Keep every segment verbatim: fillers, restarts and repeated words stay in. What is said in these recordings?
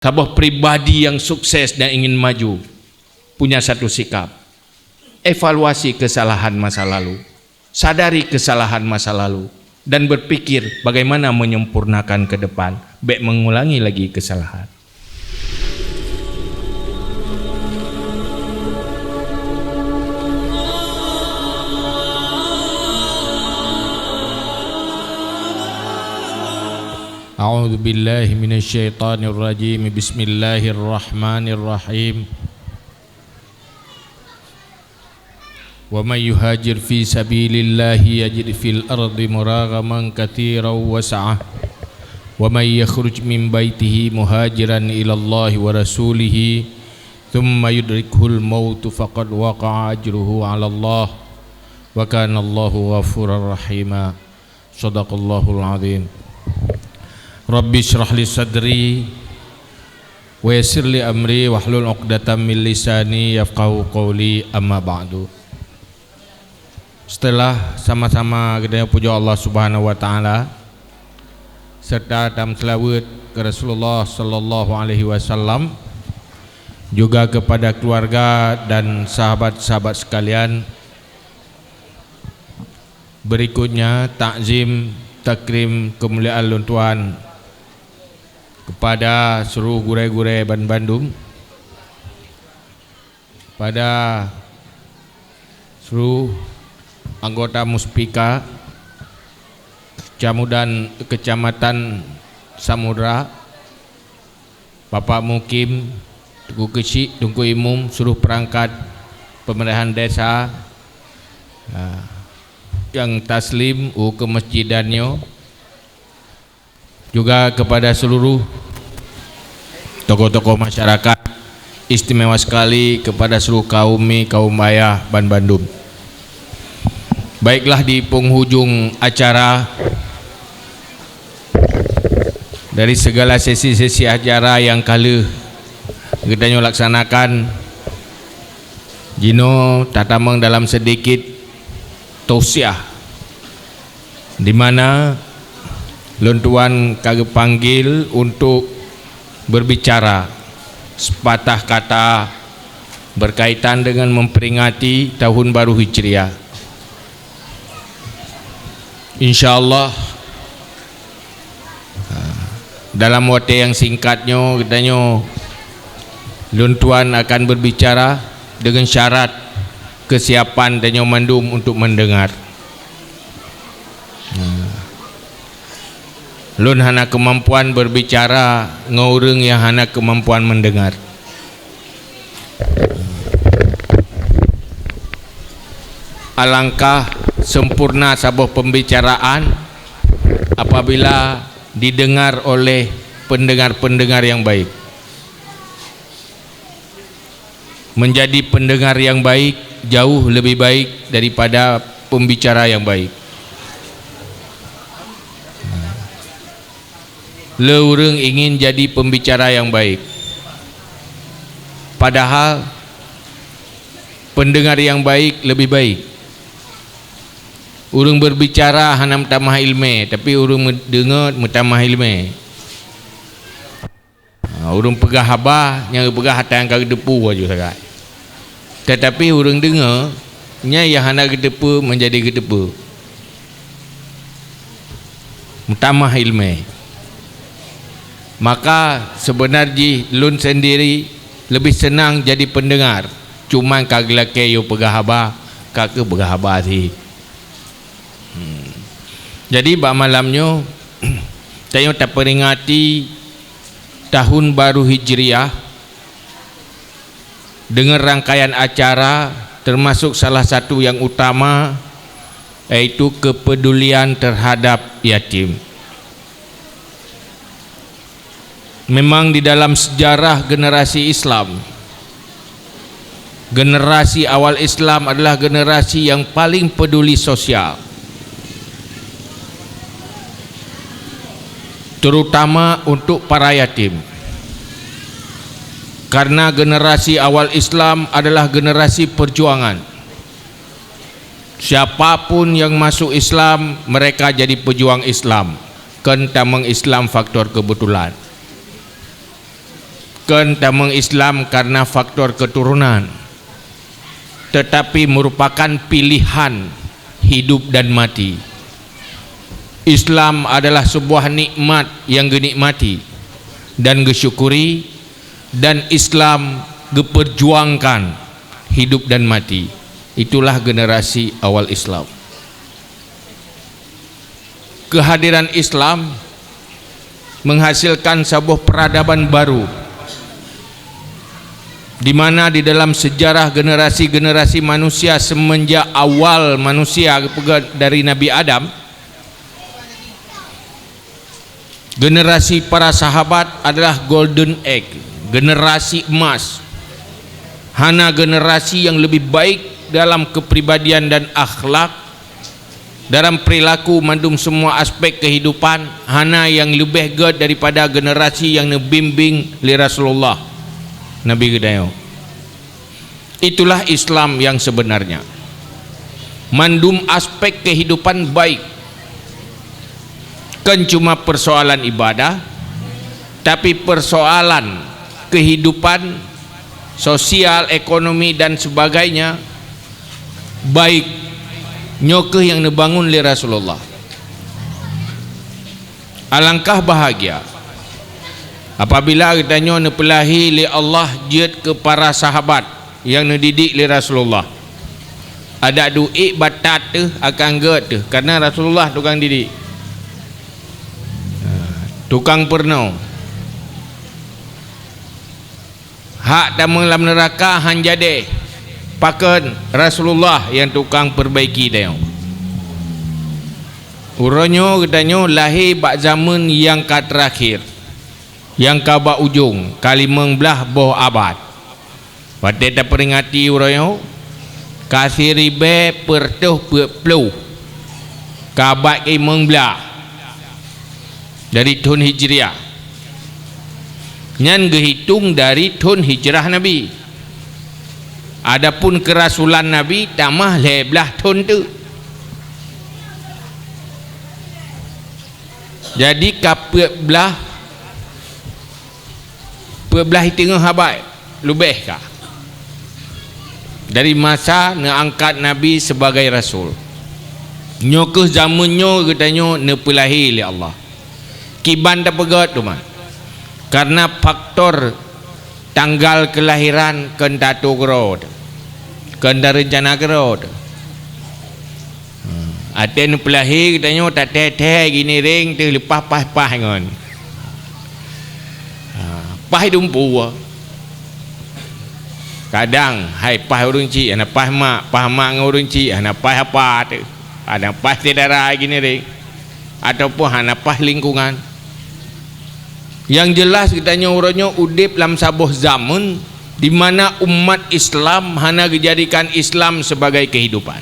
Saboh pribadi yang sukses dan ingin maju punya satu sikap. Evaluasi kesalahan masa lalu. Sadari kesalahan masa lalu dan berpikir bagaimana menyempurnakan ke depan, bèk mengulangi lagi kesalahan. A'udzubillahi minasyaitonirrajim. Bismillahirrahmanirrahim. Wa may yuhajir fi sabilillahi yajid fil ardi muragaman katsiran wa sa'ah. Wa may yakhruj min baitihi muhajiran ilallahi wa rasulihi, tsumma yudrikhul mautu faqad waqa'a ajruhu 'alallah. Wa kanallahu ghafurar rahima. Shadaqallahul azim. Rabbi shrah li sadri wa yassir li amri wahlul 'uqdatam min lisani yafqahu qawli, amma ba'du. Setelah sama-sama geutanyoe pujoe Allah Subhanahu wa Ta'ala serta tameuseulaweuet keu Rasulullah sallallahu alaihi wasallam, juga kepada keluarga dan sahabat-sahabat sekalian, berikutnya takzim takrim keumuliaan lôn tuan kepada seluruh gurèe-gurèe banbandum, pada seluruh anggota Muspika Kecamudan, Kecamatan Samudra, Bapak Mukim, Teungku Keuchik, Teungku Imum, seluruh perangkat pemerintahan desa, ah, nyang taslim u keumeusijidan nyoe, juga kepada seluruh tokoh-tokoh masyarakat, istimewa sekali kepada seluruh kaum mi, kaum ayah banbandum. Baiklah, di penghujung acara, dari segala sesi-sesi acara nyang ka lheueh geutanyoe laksanakan, jinoe tatamong dalam sedikit tausiah, di mana lôn tuan ka geupanggil untuk berbicara sepatah kata berkaitan dengan memperingati Tahun Baru Hijriah. Insya Allah, dalam watèe nyang singkat nyoe, geutanyoe, lôn tuan akan berbicara dengan syarat kesiapan tanyoe mandum untuk mendengar. Lôn hana keumampuan berbicara ngon ureueng nyang hana keumampuan mendengar. Alangkah sempurna saboh pembicaraan apabila didengar oleh pendengar-pendengar yang baik. Menjadi pendengar yang baik jauh lebih baik daripada pembicara yang baik. Le ureueng ingin jadi pembicara yang baik, padahal pendengar yang baik lebih baik. Ureueng berbicara hana meutamah ileumèe, tapi ureueng meudeungoe meutamah ileumèe. Ha, ureueng peugah haba, nyang geupeugah hata nyang ka geuteupeue laju sagai. Tetapi ureueng deungoe, nyan nyang hana geuteupeue menjadi geuteupeue. Meutamah ileumèe. Maka seubeuna jih lôn sendiri leubeh seunang jadi pendengar, cuman ka geulakèe yue peugah haba, ka keuh peugah haba sit. Hmm. Jadi, bak malam nyoe, tanyoe taperingati Tahun Baru Hijriah deungon rangkaian acara, teumasok salah satu nyang utama, yaitu keupedulian teuhadap yatim. Memang di dalam sejarah generasi Islam, generasi awal Islam adalah generasi yang paling peduli sosial, terutama untuk para yatim. Karena generasi awal Islam adalah generasi perjuangan. Siapapun yang masuk Islam, mereka jadi pejuang Islam. Kon tamong Islam faktor kebetulan. Kon tamong Islam karena faktor keturunan, tetapi merupakan pilihan hidup dan mati. Islam adalah sebuah nikmat yang geunikmati dan geusyukuri, dan Islam geuperjuangkan hidup dan mati. Itulah generasi awal Islam. Kehadiran Islam menghasilkan saboh peradaban baru, di mana di dalam sejarah generasi-generasi manusia semenjak awal manusia geupeugah dari Nabi Adam, generasi para sahabat adalah golden age, generasi emas. Hana generasi yang lebih baik dalam kepribadian dan akhlak, dalam perilaku, mandum semua aspek kehidupan, hana yang leubeh gét daripada generasi yang neubimbing lé Rasulullah, Nabi geutanyoe. Itulah Islam yang sebenarnya. Mandum aspek kehidupan baik. Kon cuma persoalan ibadah, tapi persoalan kehidupan sosial, ekonomi, dan sebagainya baik. Nyoe keuh nyang neubangun lé Rasulullah. Alangkah bahagia apabila geutanyoe neupeulahé lé Allah jeuet keu para sahabat nyang neudidik lé Rasulullah. Adak duek batat teuh akan gét teuh, karena Rasulullah tukang didik. Ha, tukang peurunoe. Hak tamong lam neuraka han jadeh, pakon Rasulullah nyang tukang peurbaiki tanyoe. Uroe nyoe geutanyoe lahé bak zameun nyang ka teurakhir, nyang ka bak ujong, ka limong blaih boh abad. Watée tapeuringati uroe nyoe, ka siribée peureutôh peuet ploh, ka abad kelimong blaih dari thon Hijriah. Nyan geuhitong dari thon hijrah Nabi. Adapun keurasulan Nabi tamah lhée blaih thon teuk. Jadi ka peuet blaih, peuet blaih teungoh abad leubeh ka dari masa neuangkat Nabi sebagai rasul. Nyoe keuh zameun nyoe geutanyoe neupeulahé lé Allah. Kiban tapeugét teuma, karena faktor tanggal kelahiran kon tatueng keudroe, kon tareuncana keudroe. Hmm. Watée neupeulahé geutanyoe tathée-thée giniréng teuh leupah paih-paih ngon. Ha, paih dumpeue. Kadang hai paih ureuëng chik hana paih mak, paih mak ngon ureuëng chik hana paih apa teuh. Kadang paih syedara giniréng ataupun hana paih lingkungan. Nyang jeulaih geutanyoe uroe nyoe udeb lam saboh zameun di mana umat Islam hana geujadikan Islam sebagai kehidupan.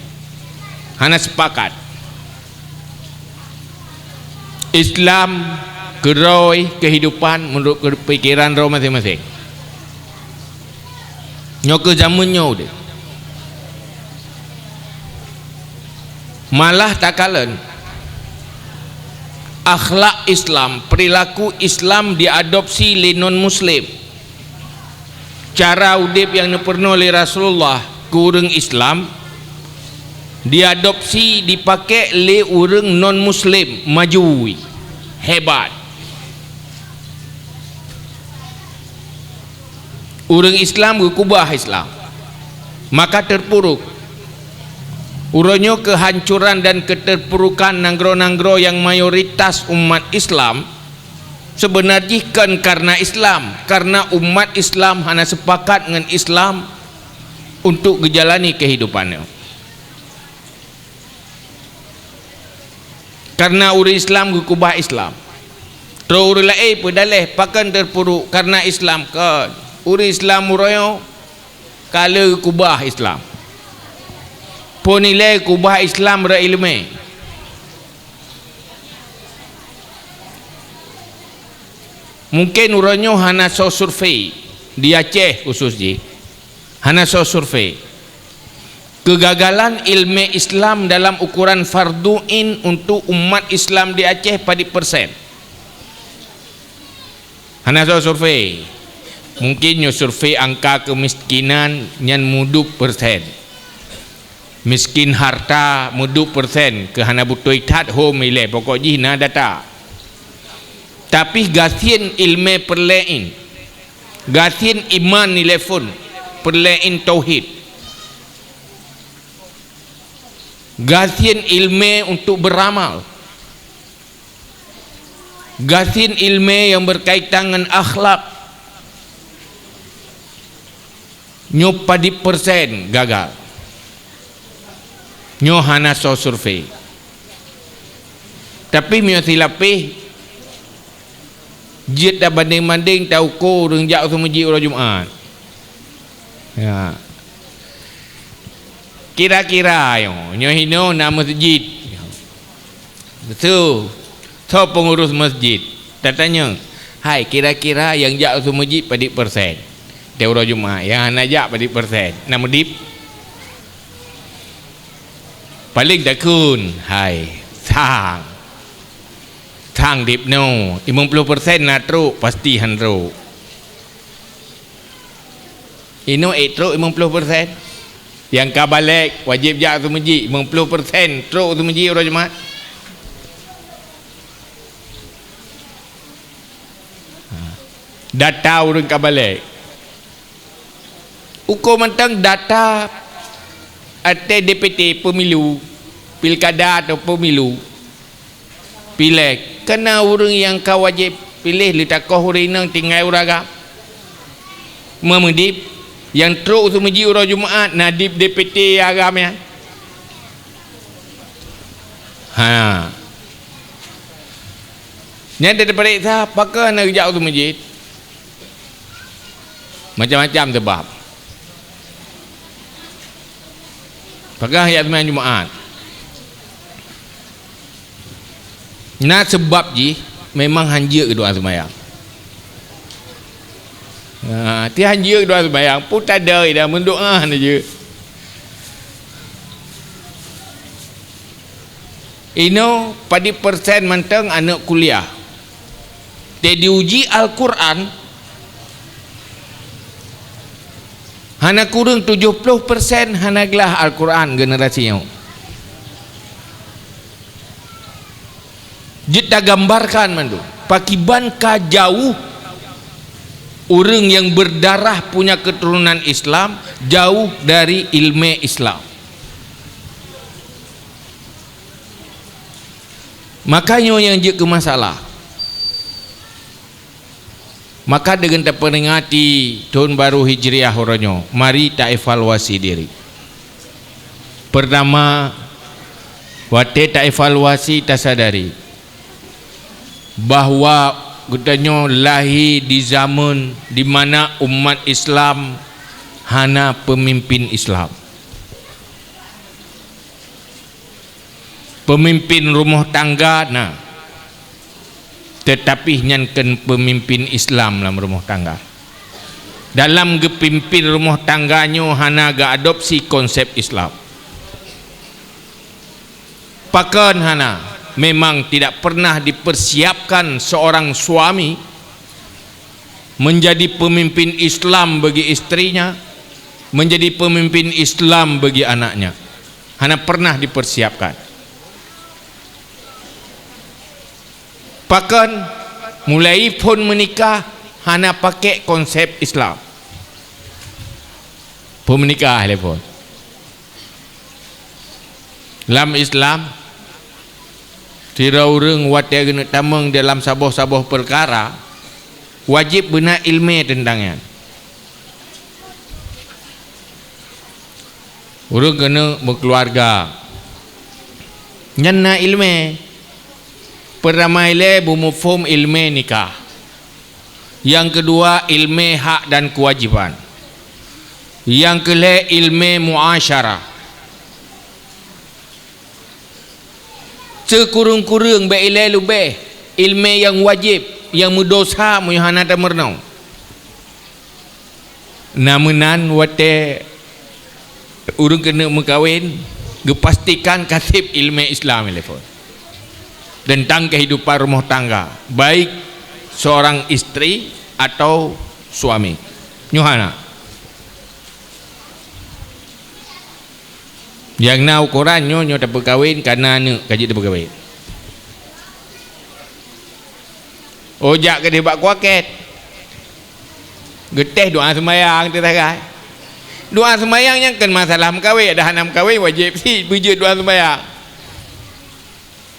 Hana sepakat. Islam keudroe kehidupan meunurot keupikiran droe maséng-maséng. Nyoe keuh zameun nyoe udeb. Malah takalon akhlak Islam, perilaku Islam diadopsi lé non-muslim. Cara udeb nyang neupeurunoe lé Rasulullah keu ureuëng Islam diadopsi, dipakék lé ureuëng non-muslim, maju, hebat. Ureuëng Islam geukubah Islam, maka teupuruk. Uroe nyoe keuhancoran dan keuteupeurukan nanggroe-nanggroe nyang mayoritas umat Islam, seubeuna jih kon kareuna Islam, kareuna umat Islam hana seupakat ngon Islam untuk geujalani keuhidupan nyoe. Kareuna ureuëng Islam geukubah Islam. Troh ureuëng laén peudaleh pakon teupuruk kareuna Islam, kon. Ureuëng Islam uroe nyoe ka lheueh geukubah Islam. Peue nilai kubah Islam rot iéleumé? Mungken uroe nyoe hana soe survei di Aceh khusos jih. Hana soe survei. Kegagalan ilmu Islam dalam ukuran fardhu ain untuk umat Islam di Aceh padit persen? Hana soe survei. Mungkin nyoe survei angka keumiskinan nyan meuduek persen. Miskin harta meuduek persen, keu hana beutôi that hom ilée, pokok jih na data. Tapi gasien ileumé peureulée in, gasien iman ilée phon, peureulée in tauhid. Gasien ileumé untuk beuramal. Gasien ileumé nyang berkaitan ngon akhlak. Nyoe padit persen gagal. Nyoe hana soe survei. Tapi meunyoe silapéh, jeuet tabandeng-bandeng, tauko ureuëng jak u meuseujid uroe Jumat. Ya. Kira-kira nyoe, nyoe hinoe na meuseujid. Su, soe peungurus meuseujid? Tatanyong, "Hai, kira-kira nyang jak u meuseujid padit persen?" Di uroe Jumat, nyang hana jak padit persen? Na meudip? Paléng takheun, hai, sang. Sang dip nyoe, limong ploh persen na trok, pasti han trok. Inoe ék trok limong ploh persen? Nyang ka balek wajéb jak u meuseujid, limong ploh persen trok u meuseujid uroe Jumat? Ha. Data ureuëng ka balek. Uko mantong data ateueh D P T pemilu, pilkada atau pemilu. Piléh, kana ureuëng nyang ka wajéb piléh lé takoh ureuëng inong tinggai ureuëng agam. Meumudip, nyang trok u meuseujid uroe Jumat na dip D P T agam nyan. Ha. Nyan teupeuriksa, pakon hana geujak u meuseujid? Macam-macam sabab. Pakon jak seumayang Jumat? Na sabab jih, memang hanjeuet keu doa seumayang. Ha, ti hanjeuet keu doa seumayang, peue tadoi dah meudoa na jeuet. Inoe padit persen mantong aneuëk kuliah. Teudiuji Al-Quran, hana kureueng tujoh ploh persen hana glah Al-Quran generasi nyoe. Jeuet tagambarkan mandum, pakiban ka jauh ureuëng nyang berdarah punya keturunan Islam jauh dari ileumé Islam. Maka nyoe nyang jeuet keu masalah. Maka deungon taperingati thon baru Hijriah uroe nyoe, mari taevaluasi diri. Pertama, watée taevaluasi tasadari bahwa geutanyoe lahé di zaman di mana umat Islam hana peumimpin Islam. Peumimpin rumoh tangga na, teutapi nyan kon peumimpin Islam lam rumoh tangga. Dalam geupimpin rumoh tangga nyoe hana geuadopsi konsep Islam. Pakon hana? Memang tidak pernah dipersiapkan seorang suami menjadi pemimpin Islam bagi istrinya, menjadi pemimpin Islam bagi anaknya. Hana pernah dipersiapkan. Pakon mulai phon meunikah hana pakai konsep Islam. Phon meunikah lé phon. Lam Islam, sidroe ureuëng watée geuneuk tamong dalam saboh-saboh peukara, wajéb beuna iéleumé teuntang nyan. Ureuëng keuneuk meukeuluwarga, nyan na iéleumé. Peurtama ilée beumuphom iéleumé nikah. Nyang keudua, iéleumé hak dan keuwajéban. Nyang keulhée, iéleumé muasyarah. Sikureueng-kureueng bék ilée leubeh iéleumé nyang wajéb, nyang meudosa meunyoe hana tameurunoe. Na meunan watée ureuëng keuneuk meukawen, geupastikan ka seb iéleumé Islam ilée phon teuntang keuhidupan rumoh tangga, baik seorang istri atau suami. Nyoe hana. Nyang na ukoran nyoe, nyoe tapeukawen, ka na aneuk, ka jeuet tapeukawen. Oh, jak keudeh bak kuakét. Geutéh doa seumayang teusagai. Doa seumayang nyan kon masalah meukawen, ada hana meukawen wajéb cit beujeuet doa seumayang.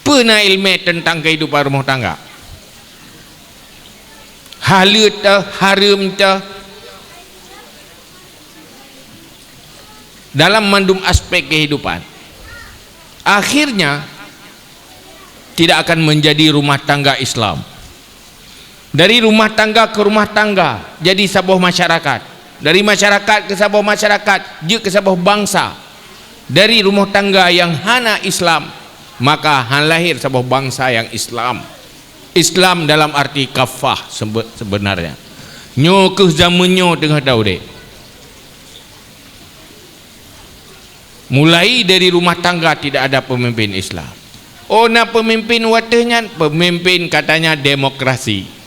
Peue na iéleumé teuntang keuhidupan rumoh tangga? Haleue teuh, hareuem teuh, dalam mandum aspek kehidupan. Akhirnya, tidak akan menjadi rumah tangga Islam. Dari rumah tangga ke rumah tangga, jadi saboh masyarakat. Dari masyarakat ke saboh masyarakat, jeuet keu saboh bansa. Dari rumah tangga yang hana Islam, maka han lahir saboh bansa yang Islam. Islam dalam arti kafah sebe-, sebenarnya. Nyoe keuh zaman nyoe teungoh taudeb. Mulai dari rumah tangga tidak ada pemimpin Islam. Oh, na pemimpin watèe nyan, pemimpin katanya demokrasi.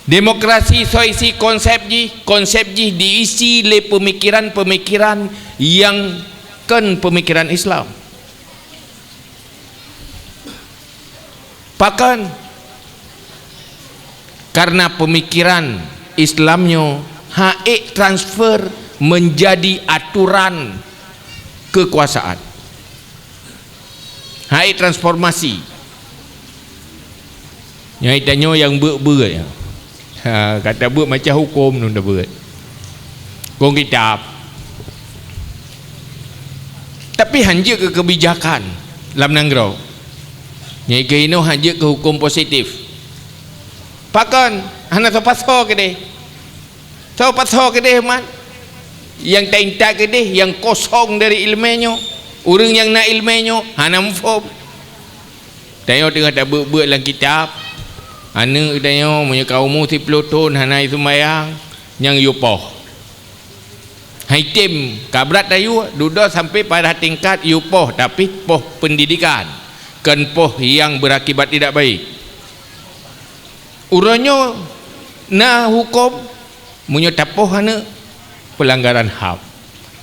Demokrasi soe isi konsep jih, konsep jih diisi lé pemikiran-pemikiran nyang kon pemikiran Islam. Pakon? Karena pemikiran Islam nyoe han ék transfer menjadi aturan kekuasaan. Han ék transformasi. Nyoe tanyoe nyang beuet-beuet. Ha, ka tabeuet macam huköm nyoe tabeuet. Huköm kitab. Tapi han jeuet keu kebijakan lam nanggroe. Nyoe keuh inoe han jeuet keu huköm positif. Pakon? Hana soe pasoe keudeh. Soe pasoe keudeh, man? Nyang ta-intat keudeh, nyang kosong dari iéleumé nyoe. Ureuëng nyang na iéleumé nyoe hana muphom. Tanyoe teungoh tabeuet-beuet lam kitab, aneuk tanyoe meunyoe ka umu siploh thon hana jiseumayang, nyang yue poh. Han jitem, ka brat tayue, dudoe sampai pada tingkat yue poh, tapi poh pendidikan, kon poh nyang berakibat tidak baik. Uroe nyoe na huköm, meunyoe tapoh aneuk, peulanggaran ham.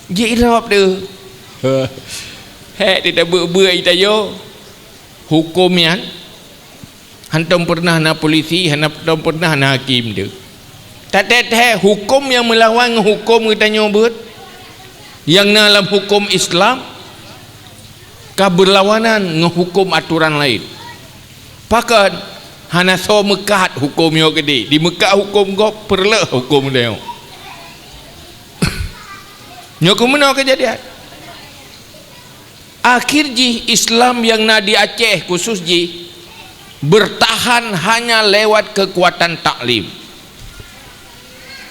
Jih irab tu. Hék, di tabeuet-beuet tanyoe. Huköm nyan, hantom peureunah na polisi, hantom peureunah na hakém tu. Tatet-tet huköm nyang meulawan ngon huköm geutanyoe beuet, nyang na lam huköm Islam, ka beurlawanan ngon huköm atoran laén. Pakon? Hana soe meukat huköm nyoe keudeh. Dimeukat huköm gob, peureuleueh huköm tanyoe. Nyoe keuh meunoe keujadian. Akhir jih Islam nyang na di Aceh khusus jih beurtahan hanya lewat keukuatan taklim.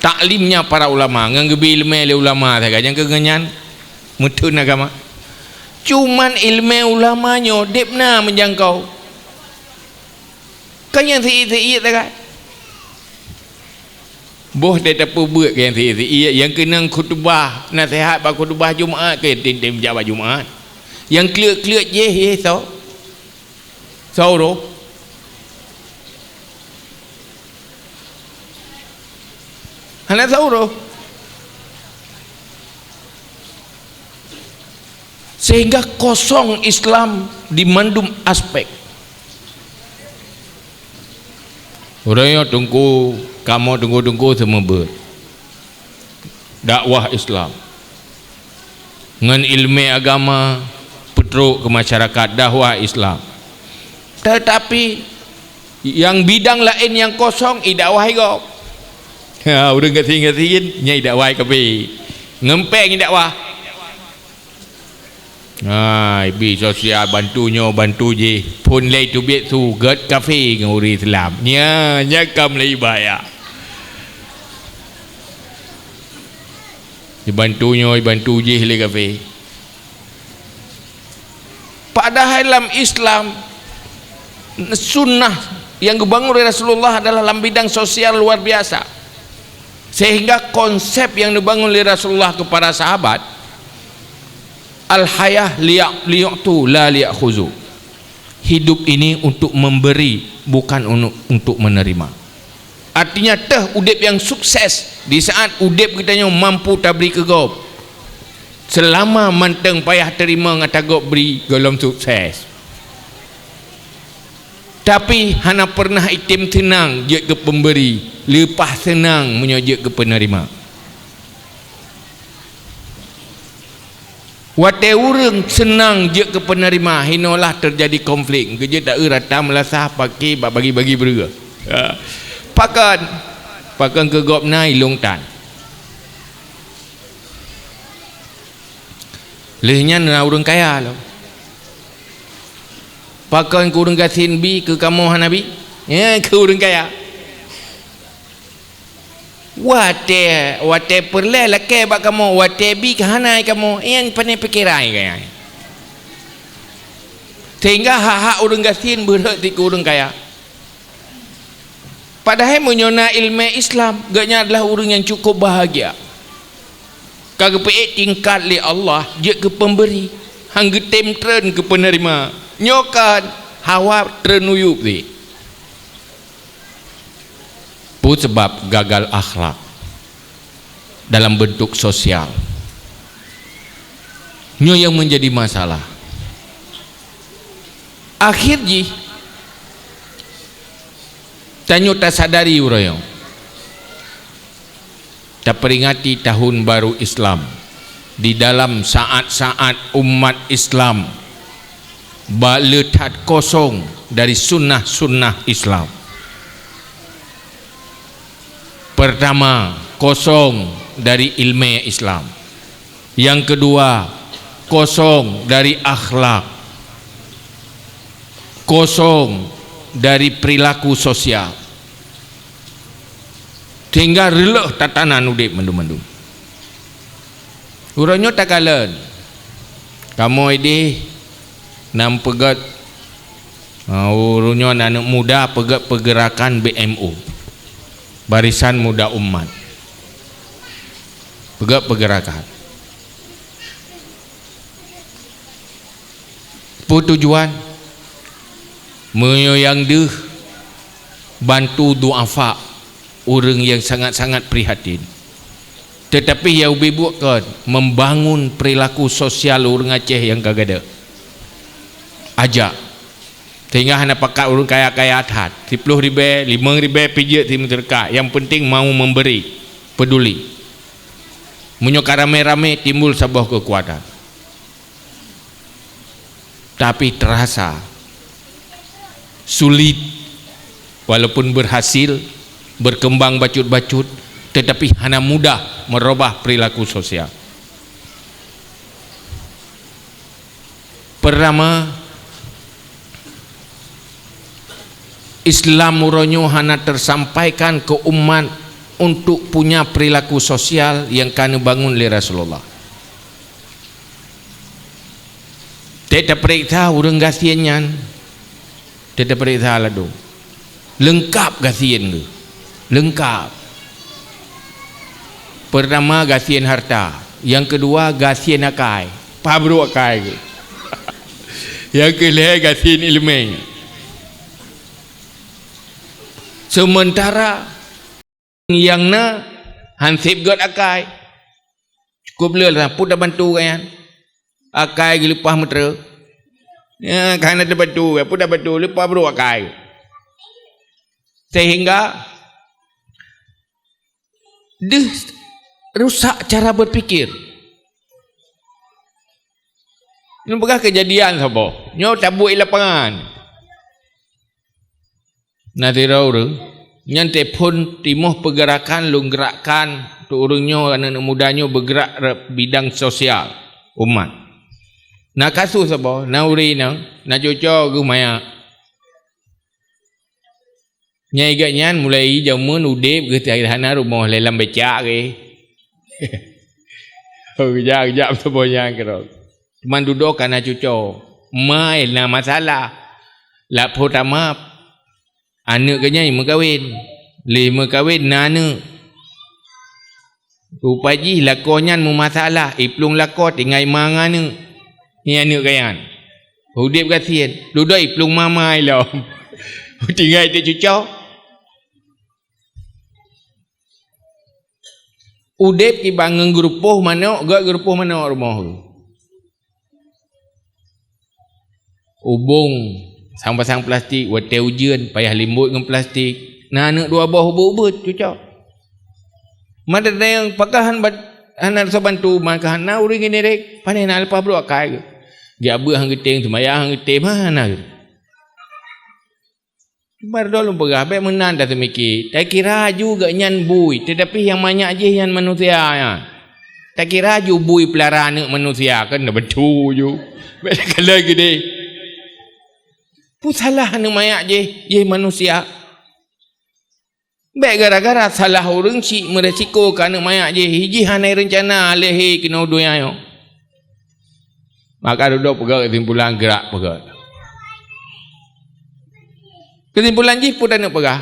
Taklimnya para ulama, ngon geubri iéleumé lé ulama sagai, nyang keu nyan meutheun agama. Cuman iéleumé ulama nyoe deb na meujangkau. Kon nyang seuiet-seuiet sagai. Boh deh tapeubeuet keu nyang seuiet-seuiet, nyang keunong khutubah, naseuhat bak khutubah Jumat keu tem-tem jak bak Jumat. Nyang kleuet-kleuet jih, jih soe? Soe uroe? Hana soe uroe. Sehingga kosong Islam di mandum aspek. Uroe nyoe teungku, kamoe teungku-teungku seumeubeuet dakwah Islam. Ngon iéleumé agama peutrok keu masyarakat dakwah Islam. Teutapi nyang bidang laén nyang kosong idakwahi gob. Ha, ureuëng gasien-gasien nyan idakwahi kafé. Ngon péng idakwahi. Ha, ibi sosial bantu nyoe bantu jih. Phon lé teubiet su gét kafé ngon ureuëng Islam. Nya, nya ka mulai bahaya. Dibantu nyoe, dibantu jih lé kafé. Padahai lam Islam, sunnah nyang geubangun lé Rasulullah adalah lam bidang sosial luar biasa. Sehingga konsep nyang neubangun lé Rasulullah keu para sahabat, "Al-hayah liya-, liyu'tu la liya'khuzu." Hidup ini untuk memberi, bukan unu-, untuk menerima. Artinya teuh udeb nyang sukses di saat udeb geutanyoe mampu tabri keu gob. Seulama mantong payah teurimong ata gob bri gohlom sukses. Tapi hana peureunah item seunang jeuet keu peumbri, leupah seunang meunyoe jeuet keu peuneurima. Watée ureuëng seunang jeuet keu peuneurima, hinoe lah teujadi konflik. Geujeuet daerah tam lasah paké bak bagi-bagi beureueh. Ya. Pakon, pakon keu gobnyan ilong tan. Lheueh nyan na ureuëng kaya lom. Pakon keu ureuëng gasien bi, keu kamoe hana bi? Ya, keu ureuëng kaya. Watée, watée peureulée lakée bak kamoe, watée bi keuhanai kamoe, nyan pane pikeran kaya. Sehingga hak-hak ureuëng gasien beureuek di keu ureuëng kaya. Padahai meunyoe na iéleumé Islam, gobnyan adalah ureuëng nyang cukup bahagia. Ka geupeuék tingkat lé Allah jeuet keu peumbri, han geutem treun keu peuneurima. Nyoe kan hawa treun uyueb jih. Peue sabab gagal akhlak dalam bentuk sosial? Nyoe nyang menjadi masalah. Akhir jih, tanyoe tasadari uroe nyoe, taperingati tahun baru Islam di dalam saat-saat umat Islam ba le that kosong dari sunnah-sunnah Islam. Pertama, kosong dari iéleumé Islam. Yang kedua, kosong dari akhlak. Kosong dari perilaku sosial. Sehingga reuloh tatanan udeb mandum-mandum. Uroe nyoe takalon, kamoe ideh na peugét, ha, uroe nyoe aneuk muda peugét peugerakan B M U, Barisan Muda Umat. Peugét peugerakan. Peue tujuan? Meunyoe nyang deuh, bantu duafa, ureuëng nyang sangat-sangat prihatin. Teutapi nyang ubé buet kon membangun perilaku sosial ureuëng Aceh nyang ka gadôh. Ajak. Sehingga hana pakat ureuëng kaya-kaya that. Siploh ribée, limong ribée pih jeuet simeuseudeukah. Nyang penting mau memberi, peduli. Meunyoe ka ramé-ramé, timbul saboh keukuatan. Tapi terasa sulit, walaupun berhasil, berkembang bacut-bacut, tetapi hana mudah merubah perilaku sosial. Pertama, Islam uroe nyoe hana tersampaikan keu umat untuk punya perilaku sosial nyang ka neubangun lé Rasulullah. Teupeuriksa ureuëng gasien nyan, teupeuriksa ladôm. Leungkap gasien geuh. Leungkap. Pertama, gasien harta. Nyang keudua, gasien akai. Pabrôk akai geuh. Nyang keulhée, gasien iéleumé. Seumeuntara nyang na han seb gét akai. Cukup le lah, peue tabantu gobnyan. Akai geuleupah meuteureu. Ya, ka hana tabantu, peue tabantu, leupah brôk akai. Sehingga deuh rusak cara berpikir. Nyoe peugah kejadian saboh. Nyoe tabuet i lapangan. Na sidroe ureuëng, nyan tephon timoh peugerakan lôn geurakkan untuk ureuëng nyoe, aneuk-aneuk muda nyoe beugerak re-, bidang sosial umat. Na kasus saboh, na ureuëng inong, na cuco geuh maya. Nyang igét nyan mulai jameun udeb geuh hana rumoh lé lam becak geuh. Oh, geujak, geujak saboh nyan keudroe. Teuma dudoe ka na cuco. Mai na masalah. Lapor tamap. Aneuk geuh nyan meukawen. Lé meukawen na aneuk. Rupa jih lakoe nyan meumasalah, iplueng lakoe tinggai ma ngon aneuk. Nyan aneuk geuh nyan. Udeb gasien, dudoe iplueng mama ilom. Tinggai teucuco. Udeb kiban ngon geurupoh manok, gak geurupoh manok rumoh. Ubong sang-pasang plastik, watée ujeuen payah limbot ngon plastik. Na aneuk dua boh ubot-ubot, cucok. Mata dayang pakah han ban-, hana rasa bantu, maka hana ureuëng ngieng direk, panéh na leupah brok akai. Geujak beuet han geutem, seumayang han geutem, hana. Baro lôn peugah, bék meunan taseumike. Takira ju geuh nyan bui, tetapi nyang manyak jih nyan manusia nyan. Takira ju bui peulara aneuk manusia, kan na beutôi ju. Bék takalon keudeh. Peue salah aneuk manyak jih, jih manusia. Bék gara-gara salah ureuëng cit meuresiko keu aneuk manyak jih, jih hana reuncana lé he keunoe donya nyoe. Maka dudoe peugah keusimpulan, gerak peugah. Keusimpulan jih peue taneuk peugah?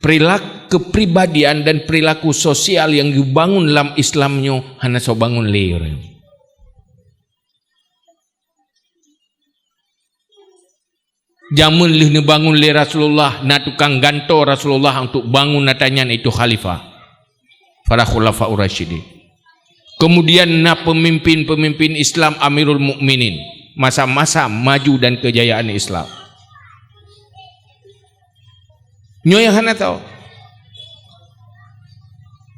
Perilaku, kepribadian dan perilaku sosial nyang geubangun lam Islam nyoe hana soe bangun lé ureuëng. Jameun lheueh neubangun lé Rasulullah, na tukang gantoe Rasulullah untuk bangun ata nyan, itu khalifah, para khulafaur rasyidin. Kemudian na pemimpin-pemimpin Islam, Amirul Mukminin, masa-masa maju dan kejayaan Islam. Nyoe nyang hana tho.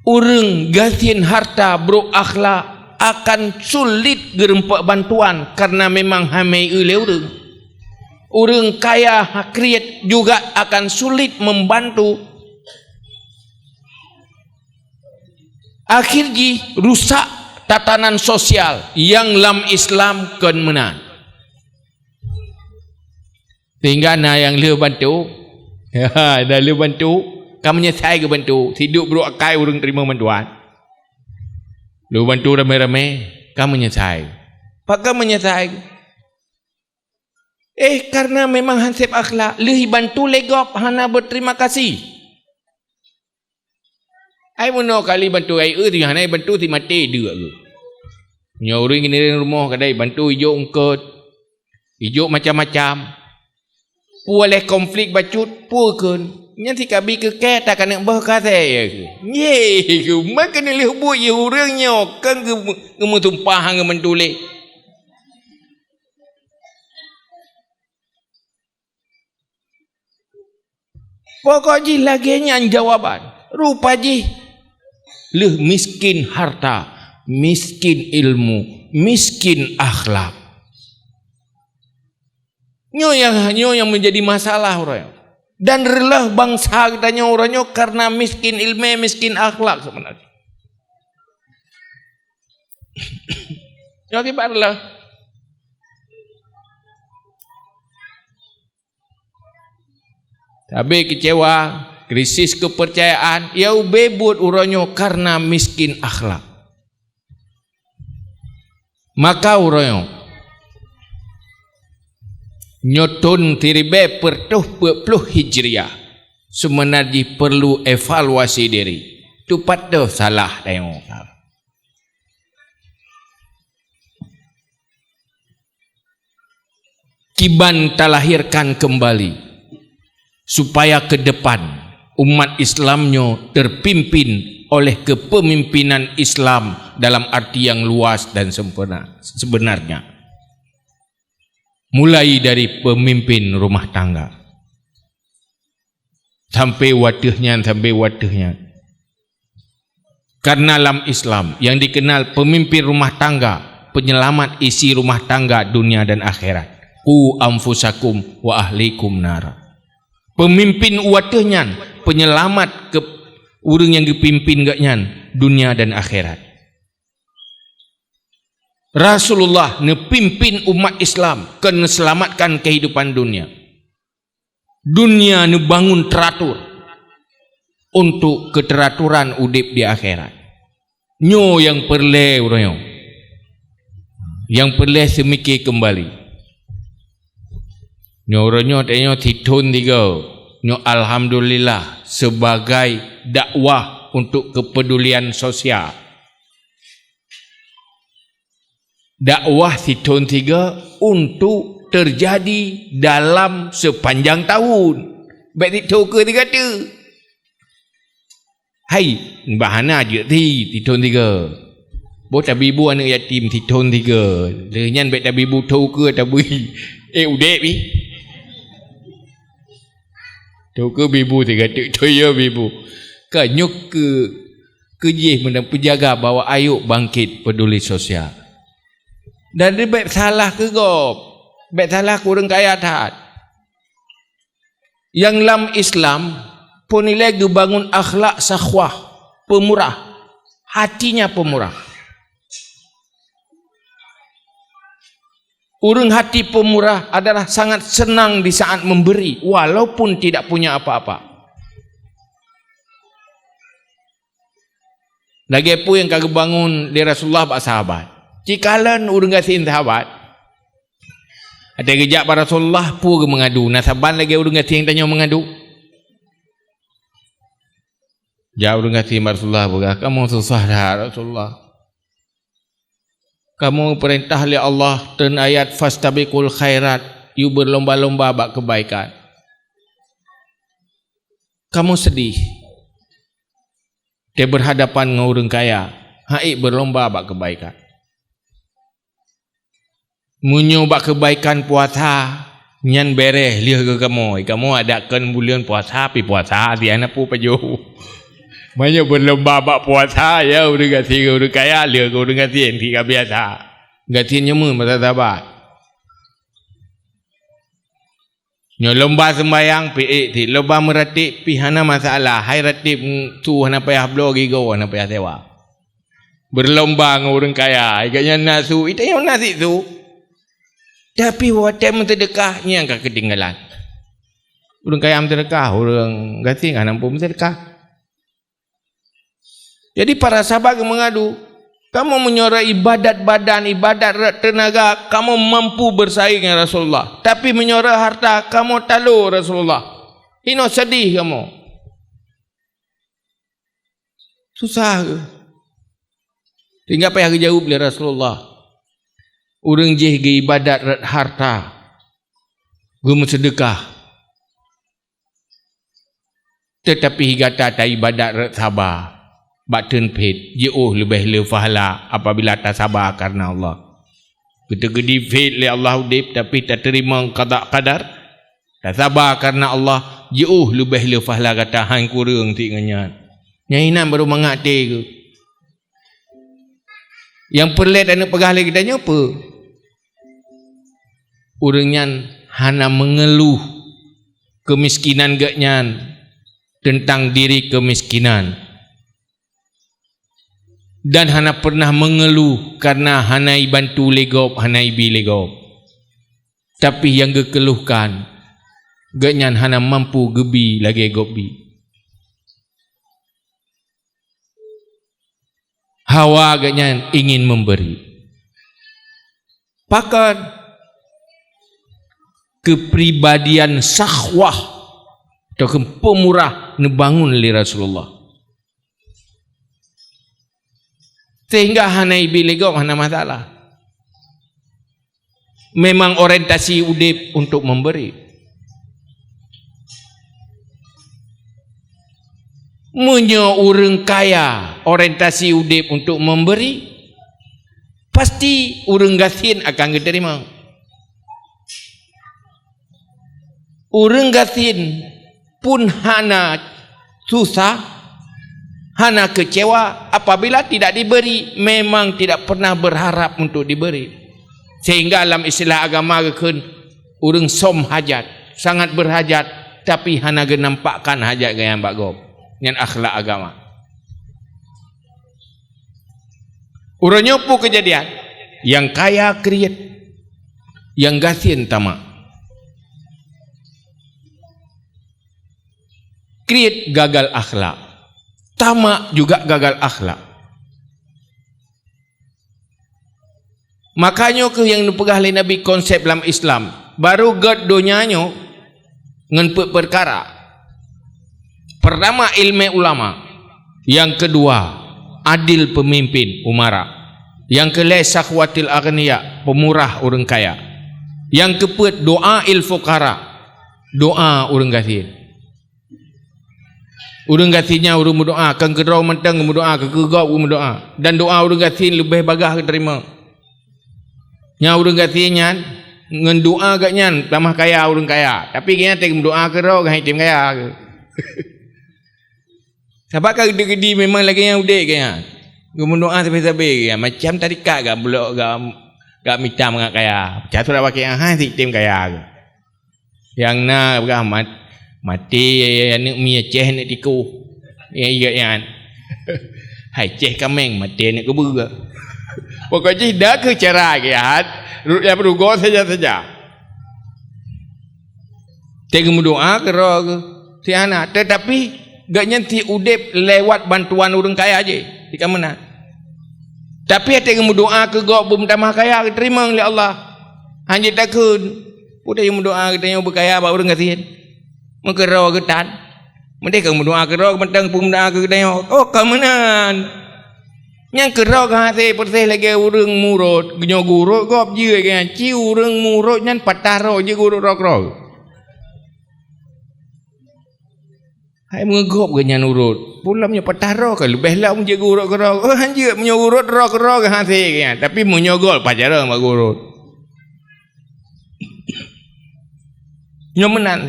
Ureuëng gasien harta brok akhlak akan sulit geureumpok bantuan, karena memang hana meu lé ureuëng. Ureuëng kaya kriet juga akan sulit membantu. Akhir jih rusak tatanan sosial nyang lam Islam kon meunan. Sehingga na nyang lheueh bantu, na lheueh bantu, ka meunyeusai geubantu, sidroe brok akai ureuëng teurimong bantuan. Lheueh bantu ramé-ramé, ka meunyeusai. Pakon meunyeusai? Eh, karena memang han sép akhlak, lheueh bantu lé gob hana berterima kasih. Ai meunoe kali bantu ai eu, hana bantu si maté deuk geuh. Nyoe ureuëng ngieng rumoh kadai bantu ijok eungkot, ijok macam-macam. Peue lé konflik bacut, peue kheun. Nyan si kabi keu kée ta keuneuk boh ka asée. Nyeh, meukeunong lheueh buet yeh ureuëng nyoe, keu geu-, geumeusumpah ngon meutuléh. Pokok jih lagée nyan jawaban. Rupa jih lheueh miskin harta, miskin ilmu, miskin akhlak. Nyoe nyang, nyoe nyang menjadi masalah uroe nyoe. Dan reuloh bansa geutanyoe uroe nyoe karena miskin ilmu, miskin akhlak sebenarnya. Nyoe akibat reuloh. Sabe kecewa, krisis kepercayaan, ya ubé buet uroe nyoe karena miskin akhlak. Maka uroe nyoe, nyoe thon siribée peuet reutôh peuet ploh Hijriah, seubeuna jih perlu evaluasi diri. Tupat toh salah tanyoe. Kiban talahirkan kembali, supaya ke depan umat Islam nyoe terpimpin oleh kepemimpinan Islam dalam arti yang luas dan sempurna, sebenarnya. Mulai dari pemimpin rumah tangga. Sampai wateuh nyan, sampai wateuh nyan. Karena lam Islam yang dikenal pemimpin rumah tangga, penyelamat isi rumah tangga dunia dan akhirat. Qu anfusakum wa ahlikum nara. Pemimpin wateuh nyan penyelamat keu ureuëng nyang geupimpin geuh nyan dunia dan akhirat. Rasulullah neupimpin umat Islam keu neuselamatkan kehidupan dunia. Dunia neubangun teratur untuk keteraturan udeb di akhirat. Nyoe nyang peureulée uroe nyoe. Nyang peureulée seumike keumbali. Nyoe uroe nyoe tanyoe sithon tiga. Nyoe alhamdulillah sebagai dakwah untuk kepedulian sosial. Dakwah sithon tiga untuk terjadi dalam sepanjang tahun. Bék sithon keu tiga tu. Hai, bah hana jeuet thi, sithon sigoe. Boh tabi bu aneuëk yatim sithon sigoe. Lheueh nyan bék tabi bu tho keue tabui. Eh, udeb ih. Tho keue bi bu sigoe teuk tho yo bi bu. Ka nyoe keu, keu jih meunan peujaga bahwa ayuk bangkit peduli sosial. Dan dia bék salah keu gob. Bék salah keu ureuëng kaya that. Nyang lam Islam, peunilai geubangun akhlak sakhwah, pemurah, hatinya pemurah. Ureuëng hati pemurah adalah sangat senang di saat memberi, walaupun tidak punya apa-apa. Lagée peue nyang ka geubangun lé Rasulullah bak sahabat. Cikalon ureuëng gasien sahabat. Watée geujak bak Rasulullah, peue geumeungadu? Na saban lagée ureuëng gasien tanyoe meungadu? Jak ureuëng gasien bak Rasulullah peugah, "Kamoe susah that, Rasulullah. Kamoe geupeurintah lé Allah, treun ayat, 'Fastabiqul khairat', yue beurlomba-lomba bak keubaikan. Kamoe seudeh. Teubeurhadapan ngon ureuëng kaya, han ék beurlomba bak keubaikan. Meunyoe bak keubaikan puasa, nyan béréh lheueh keu kamoe. Kamoe adak kon buleuen puasa, pi puasa, siat na peue pajoh. Meunyoe beurlomba bak puasa, ya ureuëng gasien ngon ureuëng kaya, lheueh keu ureuëng gasien, si ka biasa. Gasien nyoe meuh masa sabat." Nyoe lomba seumbahyang, pi ék cit. Lomba meuratéb, pi hana masalah. Hai ratéb su hana payah bloe, gigoe hana payah sewa. Beurlomba ngon ureuëng kaya, hai gobnyan na su, geutanyoe na cit su. Tapi watée meuseudeukah, nyan ka keutinggalan. Ureuëng kaya meuseudeukah, ureuëng gasien hana mampu meuseudeukah. Jadi, para sahabat geumeungadu, "Kamoe meunyoe rot ibadat badan, ibadat rot teunaga, kamoe mampu beursaing, ya Rasulullah. Tapi meunyoe rot harta, kamoe talo, Rasulullah. Inoe seudeh kamoe. Susah kheueh." Sehingga payah geujaweueb lé Rasulullah, "Ureuëng jih geuibadat rot harta, geumeuseudeukah, teutapi gata taibadat rot saba, bak teun phét jiôh leubeh le pahala apabila tasaba kareuna Allah." Geuteukeudi phét lé Allah udeb, tapi tateurimong qada qadar, tasaba kareuna Allah, jiôh leubeh le pahala gata, han kureueng cit ngon nyan. Nyan inan barô mangat até kheueh. Nyang peureulée aneuëk peugah lé geutanyoe peue? Ureuëng nyan hana meungeuluh keumiskinan geuhnyan teuntang diri keumiskinan, dan hana peureunah meungeuluh kareuna hana ibantu lé gob, hana ibi lé gob. Tapi nyang geukeuluhkan, geuhnyan hana mampu geubi lagée gob bi. Hawa geuhnyan ingin memberi. Pakon? Keupribadian sakhwah atawa peumurah neubangun lé Rasulullah, sehingga hana ibi lé gob, hana masalah. Memang orientasi udeb untuk memberi. Meunyoe ureuëng kaya orientasi udeb untuk memberi, pasti ureuëng gasien akan geuteurimong. Ureuëng gasien pun hana susah, hana keucewa apabila tidak diberi, memang tidak pernah berharap untuk diberi. Sehingga lam istilah agama geukheun ureuëng som hajat, sangat berhajat, tapi hana geunampakkan hajat geuhnyan bak gob. Nyan akhlak agama. Uroe nyoe peue keujadian? Nyang kaya kriet, nyang gasien tamak. Kriet gagal akhlak, tamak juga gagal akhlak. Maka nyoe kheueh nyang neupeugah lé Nabi konsep lam Islam. Barô gét donya nyoe ngon peuet peukara. Peurtama, iéleumé ulama. Nyang keudua, adil peumimpén, umara. Nyang keulhée, sakhwatil aghniya, peumurah ureuëng kaya. Nyang keupeuet, doa il fuqara, doa ureuëng gasien. Ureuëng gasien nyan ureuëng meudoá, kon keudroe mantong geumeudoá, keu gob geumeudoá. Dan doá ureuëng gasien leubeh bagaih geuteurimong. Nyang ureuëng gasien nyan, ngon doá gobnyan tamah kaya ureuëng kaya. Tapi gobnyan teuh geumeudoá keudroe, gobnyan item kaya. Sabab ka geudeuk-geudi memang lagée nyan udeb gobnyan. Geumeudoá sabe-sabe gobnyan. Macam tarikat gak bulok, gak, gak mita mangat kaya. Peucaya surat wakée nyan, hai si item kaya. Nyang na peugah mat-, maté aneuëk mi Aceh aneuëk tikoh. Nyang ingat nyan. Hai Aceh kaméng maté aneuëk keubeue. Pokok jih dah keu cara kiat, rukyah peurugoe saja-saja. Teuh geumeudoá keudroe geuh si hana, tetapi gobnyan si udeb lewat bantuan ureuëng kaya jih, si ka meunan. Tapi watée geumeudoá keu gob beumeutamah kaya geuteurimong lé Allah. Hanjeuet takheun, peue tayue meudoá geutanyoe beukaya bak ureuëng gasien? Meukeudroe geutan. Meudeh ka meudoá keudroe mantong peue meudoá keu geutanyoe. Oh, ka meunan. Nyang keudroe ka hase peureséh lagée ureuëng murot, geunyoe gurot gob jeuet geuh nyan. Ci ureuëng murot nyan patah droe jeuet gurot droe keudroe. Hai meungeugop geuh nyan urot. Peue lom nyoe patah droe ka leubeh lom jeuet gurot keudroe. Oh, hanjeuet meunyoe urot droe keudroe geuh hase geuh nyan. Tapi meunyoe gob pajarang bak gurot. Nyoe meunan.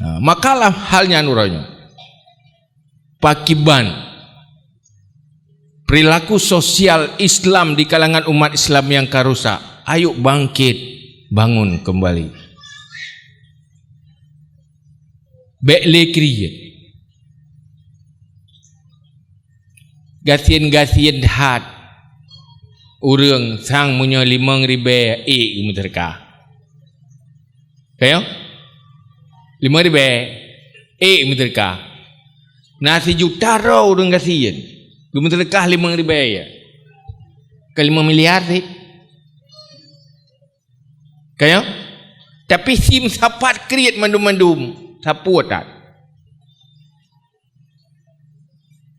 Ha, makalah hal nyan uroe nyoe. Pakiban perilaku sosial Islam di kalangan umat Islam nyang ka rusak. Ayo bangkit, bangun kembali. Bék lé kriet. Gasien-gasien that ureuëng sang meunyoe limong ribée ék geumeuseudeukah. Ka nyoe? Limong ribée ék geumeuseudeukah. Na sijuta droe ureuëng gasien geumeuseudeukah limong ribée ya. Ka limong miliar sit. Ka nyoe? Tapi sim sapat kriet mandum-mandum, sapeue that.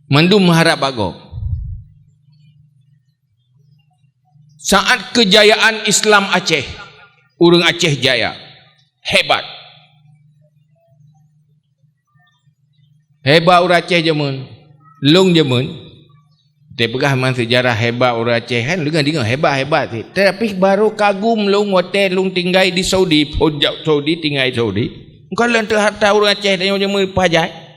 Mandum meuharab bak gob. Saat kejayaan Islam Aceh, ureuëng Aceh jaya, hebat. Hebat ureuëng Aceh jameun. Lôn jameun, teupeugah man seujarah hebat ureuëng Aceh kan, deungoe-deungoe hebat-hebat sit. Tapi baru kagum lôn watée lôn tinggai di Saudi, phon jak Saudi, tinggai Saudi. Engkau lôn teuharta ureuëng Aceh tanyoe jameun pajai.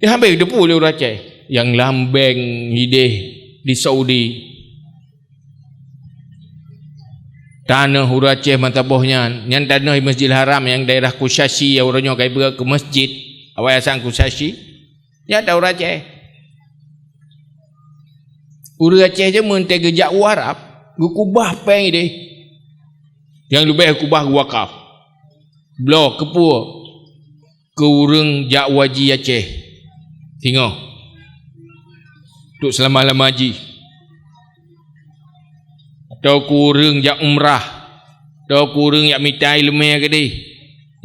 Di hambé deupeu lé ureuëng Aceh. Nyang lam bank ideh di Saudi. Tanoh ureuëng Aceh meusaboh nyan, nyan tanoh Masjidil Haram nyang daerah Kushashi, nyang uroe nyoe ka ipeugah keu masjid, awai asan Kushashi. Nyan tanoh ureuëng Aceh. Ureuëng Aceh jameun teuh geujak u Arab, geukubah péng ideh. Nyang leubeh kubah geuwakaf. Bloe keupeue? Keu ureuëng jak haji Aceh singoh, untuk seulama-lama jih, atau keu ureuëng jak umrah, atau keu ureuëng jak mita iéleumé keudeh.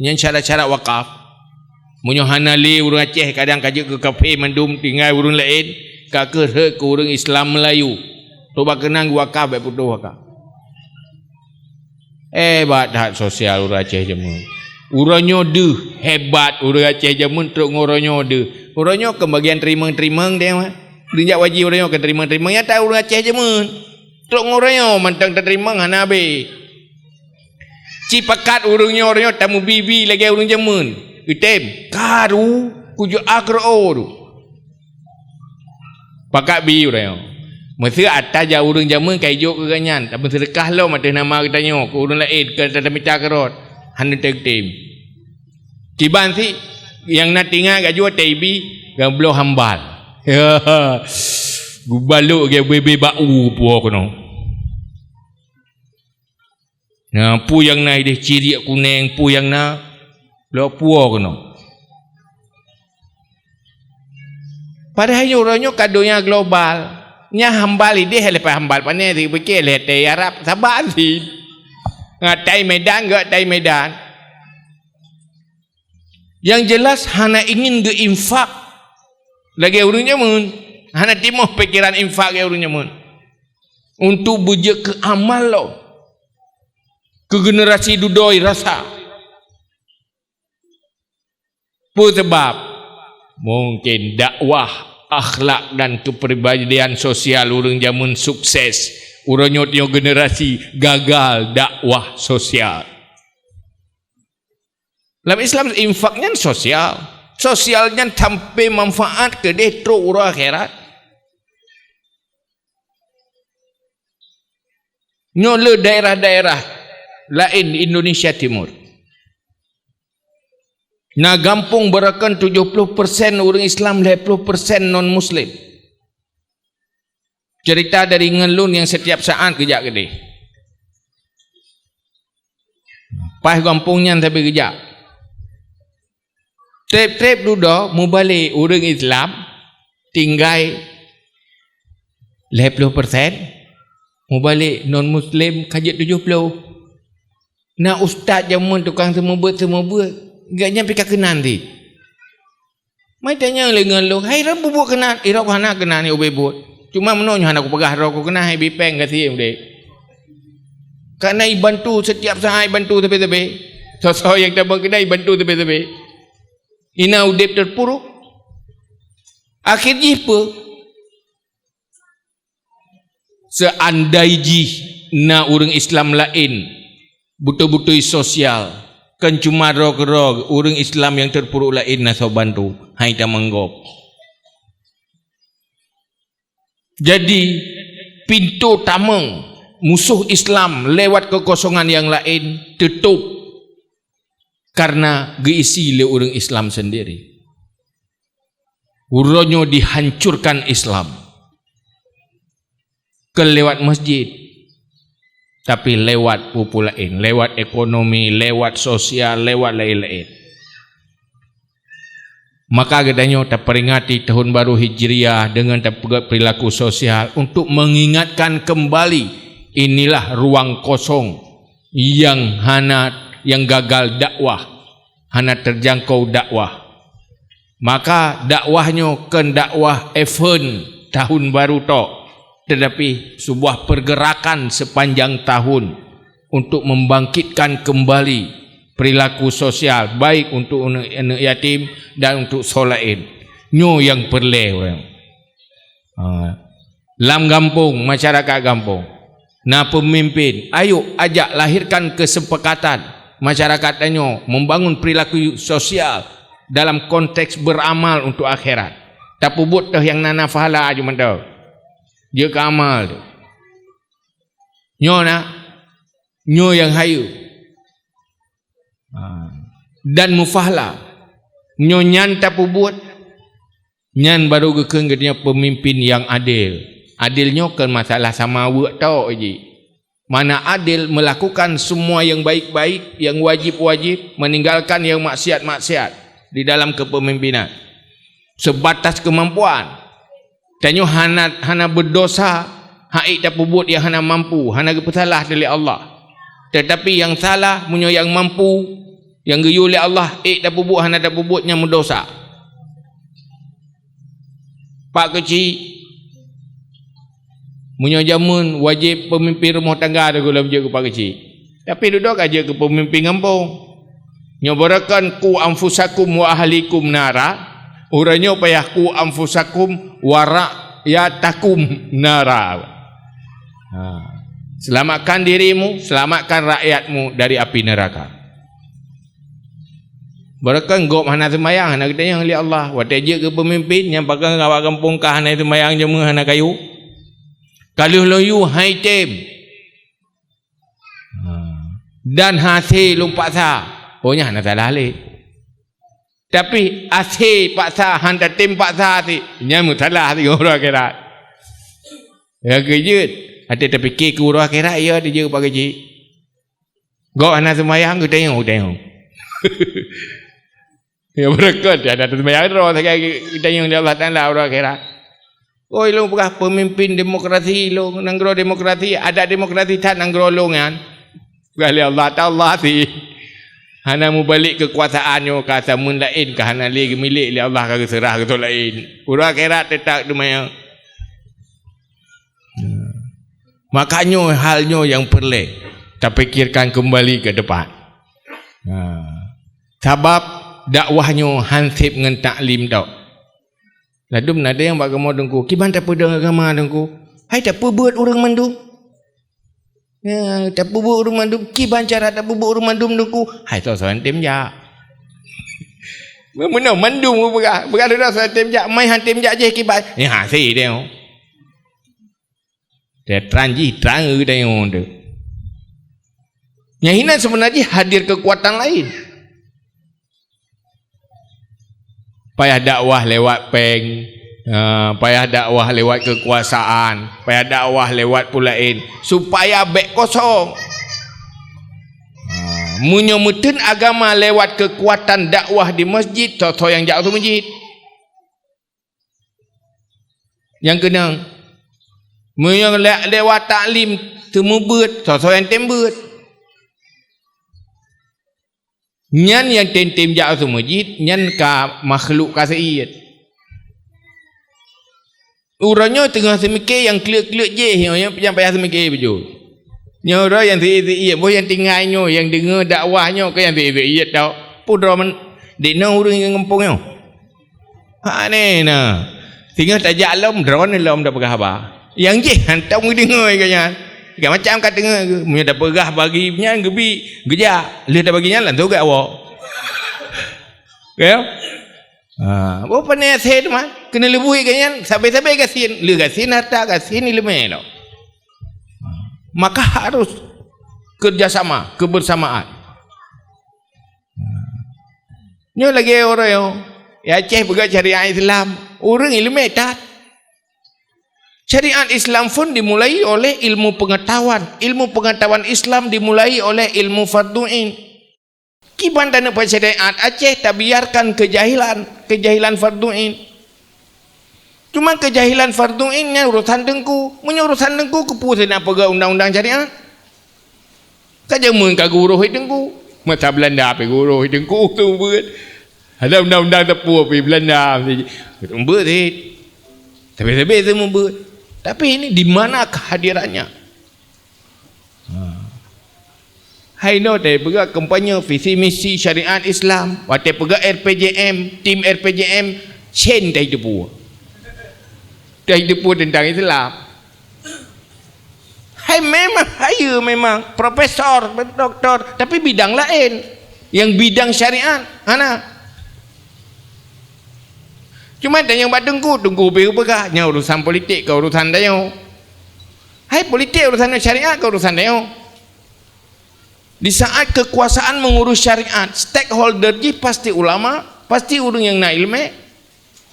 Nyan syarat-syarat wakaf. Meunyoe hana lé ureuëng Aceh, kadang ka jeuet keu kafé mandum, tinggai ureuëng laén, ka keuh rhot keu ureuëng Islam Meulayu. Toh bak keunan geuwakaf bék putôh wakaf. Hebat that sosial ureuëng Aceh jameun. Uroe nyoe deuh hebat ureuëng Aceh jameun trok ngon uroe nyoe deuh. Uroe nyoe keu bagian teurimong-teurimong deh, mah. Ureuëng jak haji uroe nyoe keu teurimong-teurimong, nyata ureuëng Aceh jameun. Trok ngon uroe nyoe mantong tateurimong hana habéh. Ci pakat ureuëng nyoe uroe nyoe tameubi-bi lagée ureuëng jameun. Geutem, karu, kujeuet akhé rot. Pakat bi uroe nyoe. Meuseu ata jak ureuëng jameun ka ijok keu gobnyan, tapi seudeukah lom ateueh nama geutanyoe keu ureuëng laén, keu ata tamita keurot, hana teutem. Kiban sit nyang na tingat gajue taibi, gabloe hambal. Geubalok geu bebe bak u puwoe keunoe. Nah, peue nyang na ideh ciriek kuneng, peue nyang na bloe puwoe keunoe. Padahai nyoe uroe nyoe ka donya global. Nyan hambal ideh leupah hambal pané, sipike lé teuh Arab, saban sit. Ngatai Medan, geutai Medan. Yang jelas hana ingin geuinfak lagée ureuëng jameun. Hana timoh pikeran infak lagée ureuëng jameun. Untuk beujeuet keu amal lom. Keu generasi dudoe rasa. Peue sabab? Mungkin dakwah, akhlak dan kepribadian sosial ureuëng jameun sukses. Uroe nyoe, nyoe generasi gagal dakwah sosial. Lam Islam infak nyan sosial. Sosial nyan sampai manfaat keudeh trok uroe akhirat. Nyoe le daerah-daerah laén di Indonesia Timur. Na gampông barokon tujoh ploh persen ureuëng Islam, lhée ploh persen non-Muslim. Cerita dari ngon lôn nyang setiap saat geujak keudeh. Paih gampông nyan sabe geujak. Treb-treb dudoe mubalek ureuëng Islam tinggai lhée ploh persen, mubalek non-Muslim ka jeuet tujoh ploh. Na ustaz jameun tukang seumeubeuet-seumeubeuet, gobnyan pih ka keunan cit. Mai tanyong lé ngon lôn, "Hai, droe peubuet keunan?" "Droe hana keunan ubé buet. Cuma meunoe nyoe hana kupeugah droe keunan, hai bipeng gasien udeb." Ka na ibantu setiap saat, ibantu sabe-sabe. Soe-soe nyang tabang keunan ibantu sabe-sabe. Ina udeb teupuruk. Akhé jih peue? Seandai jih na ureuëng Islam laén beutôi-beutôi sosial, kon cuma droe keudroe ureuëng Islam nyang teupuruk laén na soe bantu, hai tamong gob. Jadi, pintoe tamong musoh Islam lewat keukosongan nyang laén teutôb karena geuisi lé ureuëng Islam sendiri. Uroe nyoe dihancurkan Islam. Kon lewat masjid, tapi lewat peue-peue laén, lewat ekonomi, lewat sosial, lewat laén-laén. Maka geutanyoe taperingati tahun baru Hijriah dengan tapeugét perilaku sosial untuk mengingatkan kembali inilah ruang kosong yang hana, yang gagal dakwah, hana terjangkau dakwah. Maka dakwah nyoe kon dakwah event tahun baru tok, tetapi sebuah pergerakan sepanjang tahun untuk membangkitkan kembali perilaku sosial, baik untuk aneuk, aneuk yatim dan untuk soe laén. Nyoe nyang peureulée ureuëng. Ha. Lam gampông, masyarakat gampông, na peumimpin, ayo ajak lahirkan kesepakatan masyarakat tanyoe membangun perilaku sosial dalam konteks beramal untuk akhirat. Tapeubuet teuh nyang na, na pahala aju mantong. Jeuet keu amal tu. Nyoe na, nyoe nyang hayeue. Ha. Dan meupahala. Nyoe nyan tapeubuet, nyan barô geukheun geutanyoe peumimpin nyang adil. Adil nyoe kon masalah sama weuek tok jih. Makna adil melakukan semua yang baik-baik, yang wajib-wajib, meninggalkan yang maksiat-maksiat di dalam kepemimpinan. Sebatas kemampuan. Tanyoe hana, hana berdosa, han ék tapeubuet nyang hana mampu, hana geupeusalah lé Allah. Tetapi nyang salah, meunyoe nyang mampu, nyang geuyue lé Allah, ék tapeubuet hana tapeubuet, nyan meudosa. Pak Keuchik, meunyoe jameun wajéb peumimpin rumoh tangga teuh gohlom jeuet keu Pak Keuchik. Tapi dudoe ka jeuet keu peumimpin gampông. Nyoe barokon ku anfusakum wa ahlikum nara, uroe nyoe payah ku anfusakum wa ra'yatakum nara. Ha. Selamatkan dirimu, selamatkan rakyatmu dari api neraka. Barokon gob hana seumayang, hana geutanyong lé Allah. Watée jeuet keu peumimpin, nyang pakon awak gampông ka hana seumayang, jameun hana kayue. Ka lheueh lôn yue han item. Ha. Dan hasé lôn paksa. Oh, nyan hana salah lé. Tapi hasé paksa, han tatem paksa cit, nyan meusalah cit ngon uroe akhirat. Ya, keu jeuet. Até tapike keu uroe akhirat, ya, dijeuet Pak Keuchik. Gob hana seumayang, geutanyong, geutanyong. Ya, barokon, hana seumayang droe, sagai geutanyong lé Allah Taala uroe akhirat. Oi, lôn peugah peumimpin demokrasi, lôn nanggroe demokrasi, adat demokrasi that nanggroe lôn nyan. Peugah lé Allah, ta Allah cit. Hana mubalek keukuasaan nyoe ka sameun laén, ka hana lé geumilék lé Allah, ka geuseurah keu laén. Uroe akhirat teutap teuma. Maka nyoe hal nyoe nyang peureulée tapikirkan keumbali keu depan. Ha. Sabab dakwah nyoe han sép ngon taklim tok. Ladum na deuh nyang bak kamoe Teungku, "Kiban tapeudong agama Teungku?" "Hai tapeubeuet ureuëng mandum." "Ya, tapeubeuet ureuëng mandum." "Kiban cara tapeubeuet ureuëng mandum Teungku?" "Hai soe-soe han tem jak." Meunoe mandum peugah, peugah lé soe-soe han tem jak, mai han tem jak jih kiban. Nyan hase deh. Teutrang jih, trang geutanyoe tu. Nyang hinan seubeuna jih hadir keukuatan laén. Payah dakwah lewat péng, ha, payah dakwah lewat keukuasaan, payah dakwah lewat peue laén, supaya bék kosong. Ha, meunyoe meuteun agama lewat keukuatan dakwah di masjid, soe-soe nyang jak u masjid. Nyang keunong, meunyoe le-, lewat taklim teumeubeuet, soe-soe nyang tem beuet. Nyan nyang tem-tem jak u masjid, nyan ka makhluk ka seuiet. Uroe nyoe teungoh seumike nyang kleuet-kleuet jih, nyoe nyang payah seumike beujeuet. Nyoe uroe nyang seuiet-seuiet, boh nyang tinggai nyoe, nyang deungoe dakwah nyoe, ka nyang seuiet-seuiet tau. Peue droe men-, dinoe ureuëng nyang gampông nyoe. Hane na. Singoh tajak lom, droeneuh lom tapeugah haba. Nyang jih hantom geudeungoe geuh nyan. Gak macam ka deungoe geuh. Meunyoe tapeugah bagi nyan geubi, geujak. Lheueh tabagi nyan langsung gak woe. Ya? Ha, boh pane asai teuma. Keuneuk leubui geuh nyan, sabe-sabe gasien. Le gasien harta, gasien ileumé lom. Maka harus kerjasama, kebersamaan. Nyoe lagée uroe nyoe, di Aceh peugah syariat Islam, ureuëng ileumé that. Syariat Islam pun dimulai oleh ilmu pengetahuan. Ilmu pengetahuan Islam dimulai oleh ilmu fardhu ain. Kiban taneuk syariat Aceh tabiarkan kejahilan, kejahilan fardhu ain. Cuma kejahilan fardhu ain nyan urusan teungku. Meunyoe urusan teungku, keupeue seuneuk peugah undang-undang syariat? Ka jameun ka geuroh teungku. Masa Belanda pih geuroh teungku tu beuet. Ada undang-undang teupeu pih Belanda. Beuet. Tapi sabe semua beuet. Tapi ini di mana kehadirannya? Ha. Hai nyoe teuh peugah kampanye visi misi syariat Islam, watée peugah R P J M, tim R P J M, sen teuh teupeu. Teuh teupeu tentang Islam. Hai memang, hai memang profesor, doktor, tapi bidang laén. Yang bidang syariat, hana. Cuma tanyong bak teungku, teungku pih peugah, nyan urusan politik, ka urusan tanyoe. Hai politik urusan syariat, ka urusan tanyoe. Di saat kekuasaan mengurus syariat, stakeholder jih pasti ulama, pasti ureuëng nyang na ileumé.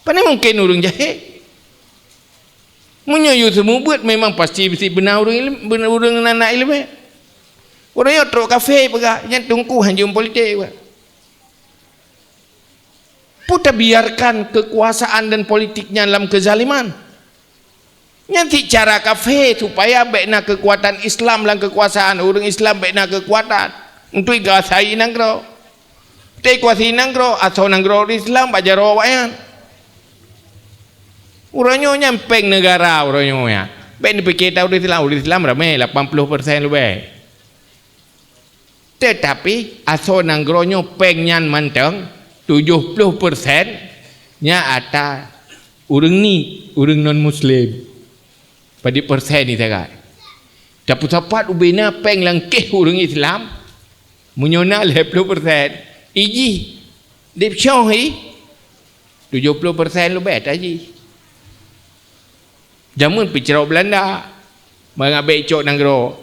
Pane mungken ureuëng jahé. Meunyoe yue seumeubeuet, memang pasti sibeuna ureuëng ilem-, beuna ureuëng na, na ileumé. Ureuëng nyoe trok kafé peugah, nyan teungku hanjeuet politik peugah. Peue tabiarkan kekuasaan dan politik nyan lam kezaliman? Nyan cit cara kafé supaya bék na kekuatan Islam lam kekuasaan, ureuëng Islam bék na kekuatan untuk ikuasai nanggroe. Teukuasai nanggroe, asoe nanggroe ureuëng Islam bak jaroe awaknyan. Uroe nyoe nyan péng neugara uroe nyoe nyan. Bék neupike that ureuëng Islam, ureuëng Islam ramé, lapan ploh persen leubeh. Teutapi asoe nanggroe nyoe péng nyan mantong, tujoh ploh persen nyan atra ureuëng ni, ureuëng non muslim. Padub persen ni sagai. Tapeusapat ubena péng lam keh ureuëng Islam, meunyoe na lhée ploh persen, ijih dipsyoh hi, tujoh ploh persen leubeh tajih. Jameun peucrok Belanda, mangat bék icok nanggroe.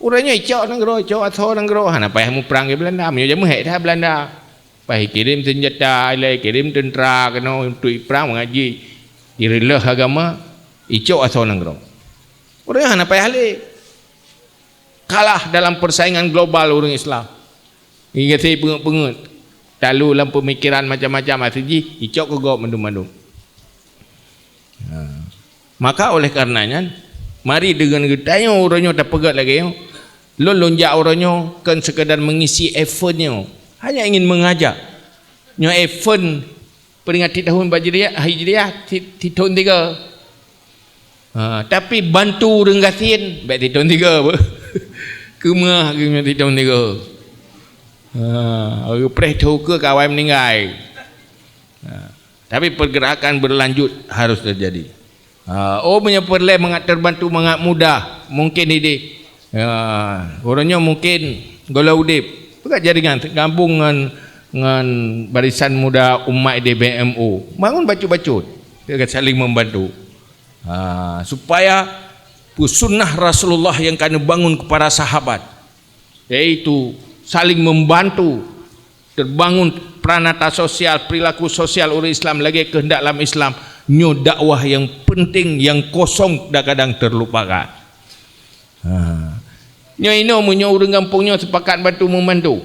Uroe nyoe icok nanggroe, icok asoe nanggroe, hana payah muprang ngon Belanda. Meunyoe jameun hék that Belanda. Payah kirém seunjata, ilée kirém teuntra keunoe untuk iprang mangat jih ireuleuh agama, icok asoe nanggroe. Uroe nyoe hana payah lé. Kalah dalam persaingan global ureuëng Islam. Ngieng gasé peungeuet-peungeuet. Talu lam peumikiran macam-macam, akhé jih icok keu gob mandum-mandum. Ha. Maka oleh karena nyan, mari deungon geutanyoe uroe nyoe tapeugét lagée nyoe. Lôn, lôn jak uroe nyoe kon sekadar mengisi event nyoe. Hanya ingin mengajak. Nyoe event peringati tahun Bajriah, Hijriah, si-, sithon tiga. Ha, tapi bantu ureuëng gasien, bék sithon tiga beuh. Keumah geuh nyoe sithon tiga. Ha, geupréh teuka keu awai meuninggai. Ha, tapi pergerakan berlanjut harus terjadi. Ha, oh, meunyoe peureulée mangat terbantu, mangat mudah, mungkin idéh. Ha, uroe nyoe mungkin gohlom udeb. Peugah jaringan gabung ngon, ngon Barisan Muda Umat di B M U. Bangun bacut-bacut. Kita saling membantu. Ha, supaya sunnah Rasulullah yang ka neubangun kepada sahabat, yaitu saling membantu, terbangun pranata sosial, perilaku sosial ureuëng Islam lagée keuheundak lam Islam, nyoe dakwah yang penting, yang kosong kadang-kadang terlupakan. Ha. Nyoe inoe meunyoe ureuëng gampông nyoe sepakat bantu membantu.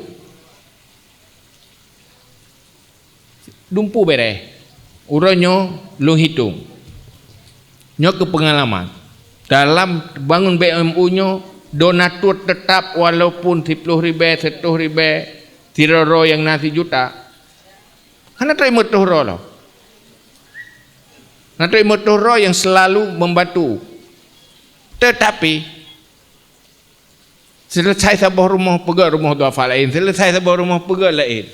Dumpu bereh. Uroe nyoe lôn hitong. Nyoe keu peungalaman. Dalam bangun B M U nyoe, donatur tetap walaupun siploh ribée, seutoh ribée, sidroe-droe nyang na sijuta. Hana trok limong reutôh droe lom. Hana trok limong reutôh droe nyang selalu membantu. Tetapi, Selesai saboh rumoh peugét rumoh duafa laén, selesai saboh rumoh peugét laén.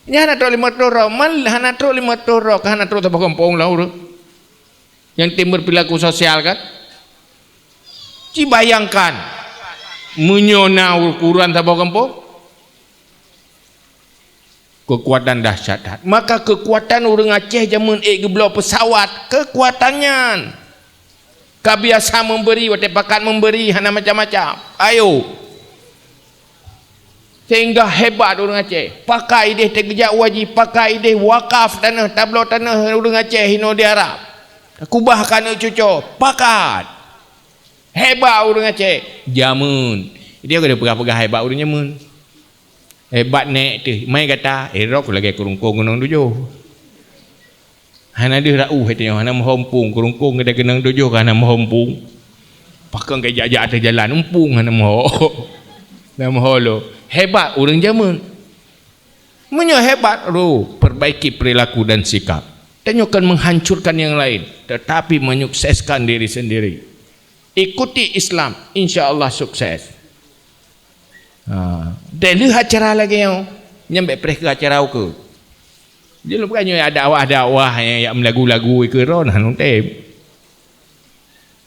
Nyan hana trok limong reutôh droe, man hana trok limong reutôh droe, ka hana trok saboh gampông lom ureuëng. Nyang tem berperilaku sosial kan? Ci bayangkan, meunyoe na ukuran saboh gampông, keukuatan dahsyat that. Maka keukuatan ureuëng Aceh jameun ék geubloe peusawat, keukuatan nyan. Ka biasa memberi, watée pakat memberi, hana macam-macam. Ayo. Sehingga hebat ureuëng Aceh. Pakat idéh teugeujak wajib, pakat idéh wakaf tanoh, tabloe tanoh ureuëng Aceh inoe di Arab. Kubah keu aneuëk cucoe, pakat. Hebat ureuëng Aceh. Jameun. Dia ka peugah-peugah hebat ureuëng jameun. Hebat nèk teuh, mai gata, eh, rok lagée keurungkong keunong tujoh. Hana deuh rau, hana meuho muphom, keurungkong gata keunong tujoh ka hana meuho muphom. Pakon ka jak-jak ateueh jalan, muphom hana meuho. Hana meuho lom. Hebat ureuëng jameun. Meunyoe hebat, roh, perbaiki perilaku dan sikap. Tanyoe kan menghancurkan yang lain, tetapi menyukseskan diri sendiri. Ikuti Islam, insya Allah sukses. Ha, deh lheueh acara lagée nyoe, nyan bék preh keu acara ukeue. Jeuet lôn peugah nyoe ada awah-ada awah nyang jak meulagu-lagu ikeue droe hana tem.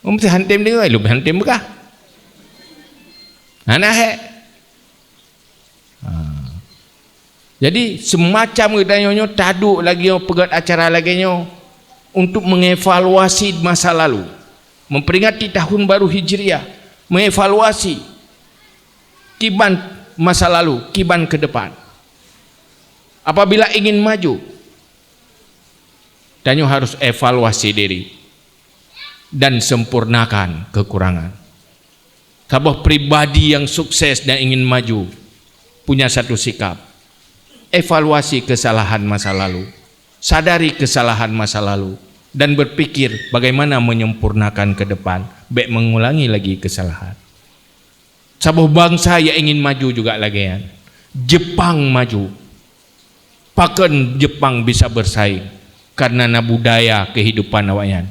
Meuseuti han tem deungoe, lôn han tem peugah. Hana hék. Ha. Jadi, semacam geutanyoe nyoe taduek lagée nyoe, peugét acara lagée nyoe untuk mengevaluasi masa lalu, memperingati tahun baru Hijriah, mengevaluasi kiban masa lalu, kiban ke depan. Apabila ingin maju, tanyoe harus evaluasi diri dan sempurnakan kekurangan. Saboh pribadi yang sukses dan ingin maju punya satu sikap. Evaluasi kesalahan masa lalu. Sadari kesalahan masa lalu dan berpikir bagaimana menyempurnakan ke depan, bék mengulangi lagi kesalahan. Saboh bansa yang ingin maju juga lagée nyan. Jepang maju. Pakon Jepang bisa bersaing? Karena na budaya kehidupan awaknyan.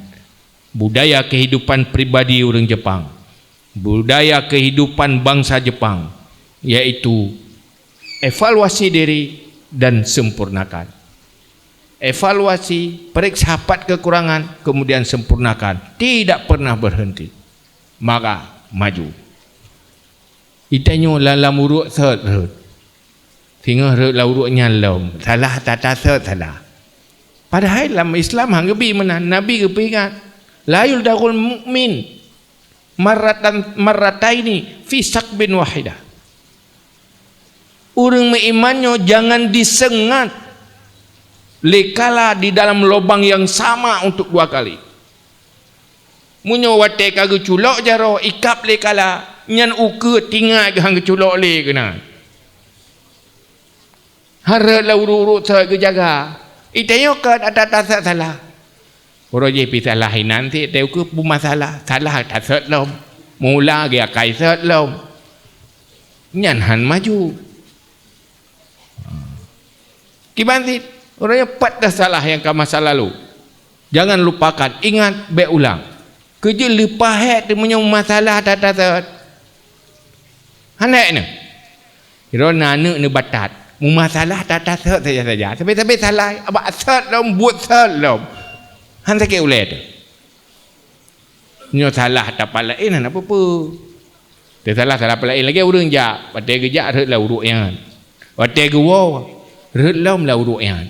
Budaya kehidupan pribadi ureuëng Jepang. Budaya kehidupan bangsa Jepang, yaitu evaluasi diri dan sempurnakan. Evaluasi, periksa pat kekurangan, kemudian sempurnakan. Tidak pernah berhenti. Maka maju. Itanyoe lam, lam uruek sot rhot. Singoh rhot lam uruek nyan lom. Salah tata sot salah. Padahai lam Islam han geubi meunan. Nabi geupeuingat, "La yuldaghul mu'min marratan, marrataini fi saqbin wahidah." Ureuëng meuiman nyoe jangan disengat lé kala di dalam lubang yang sama untuk dua kali. Meunyoe watée ka geuculok jaroe ikab lé kala, nyan ukeue tingat geuhan geuculok lé keunan. Hareuet lé ureuëng-ureuëng sot geujaga. Itanyoe kon ata tasat salah. Uroe jih pih salah inan cit, teuh ukeue peumasalah. Salah tasot lom. Mula geuakai sot lom. Nyan han maju. Kiban cit, uroe nyoe pat dah salah nyang ka masa lalu. Jangan lupakan, ingat, bék ulang. Keujeuet leupah hék teuh meunyoe masalah that-that. Hana hék nyoe. Droeneuh aneuk neubatat, meumasalah tata sot saja-saja. Sabe-sabe salah, abak sot lom, buet sot lom. Han sakét ulée teuh. Nyoe salah tapak laén hana peue-peue. Teusalah salah laén lagée ureuëng jak, watée geujak rhot lam uruek nyan. Watée geuwoe, rhot lom lam uruek nyan.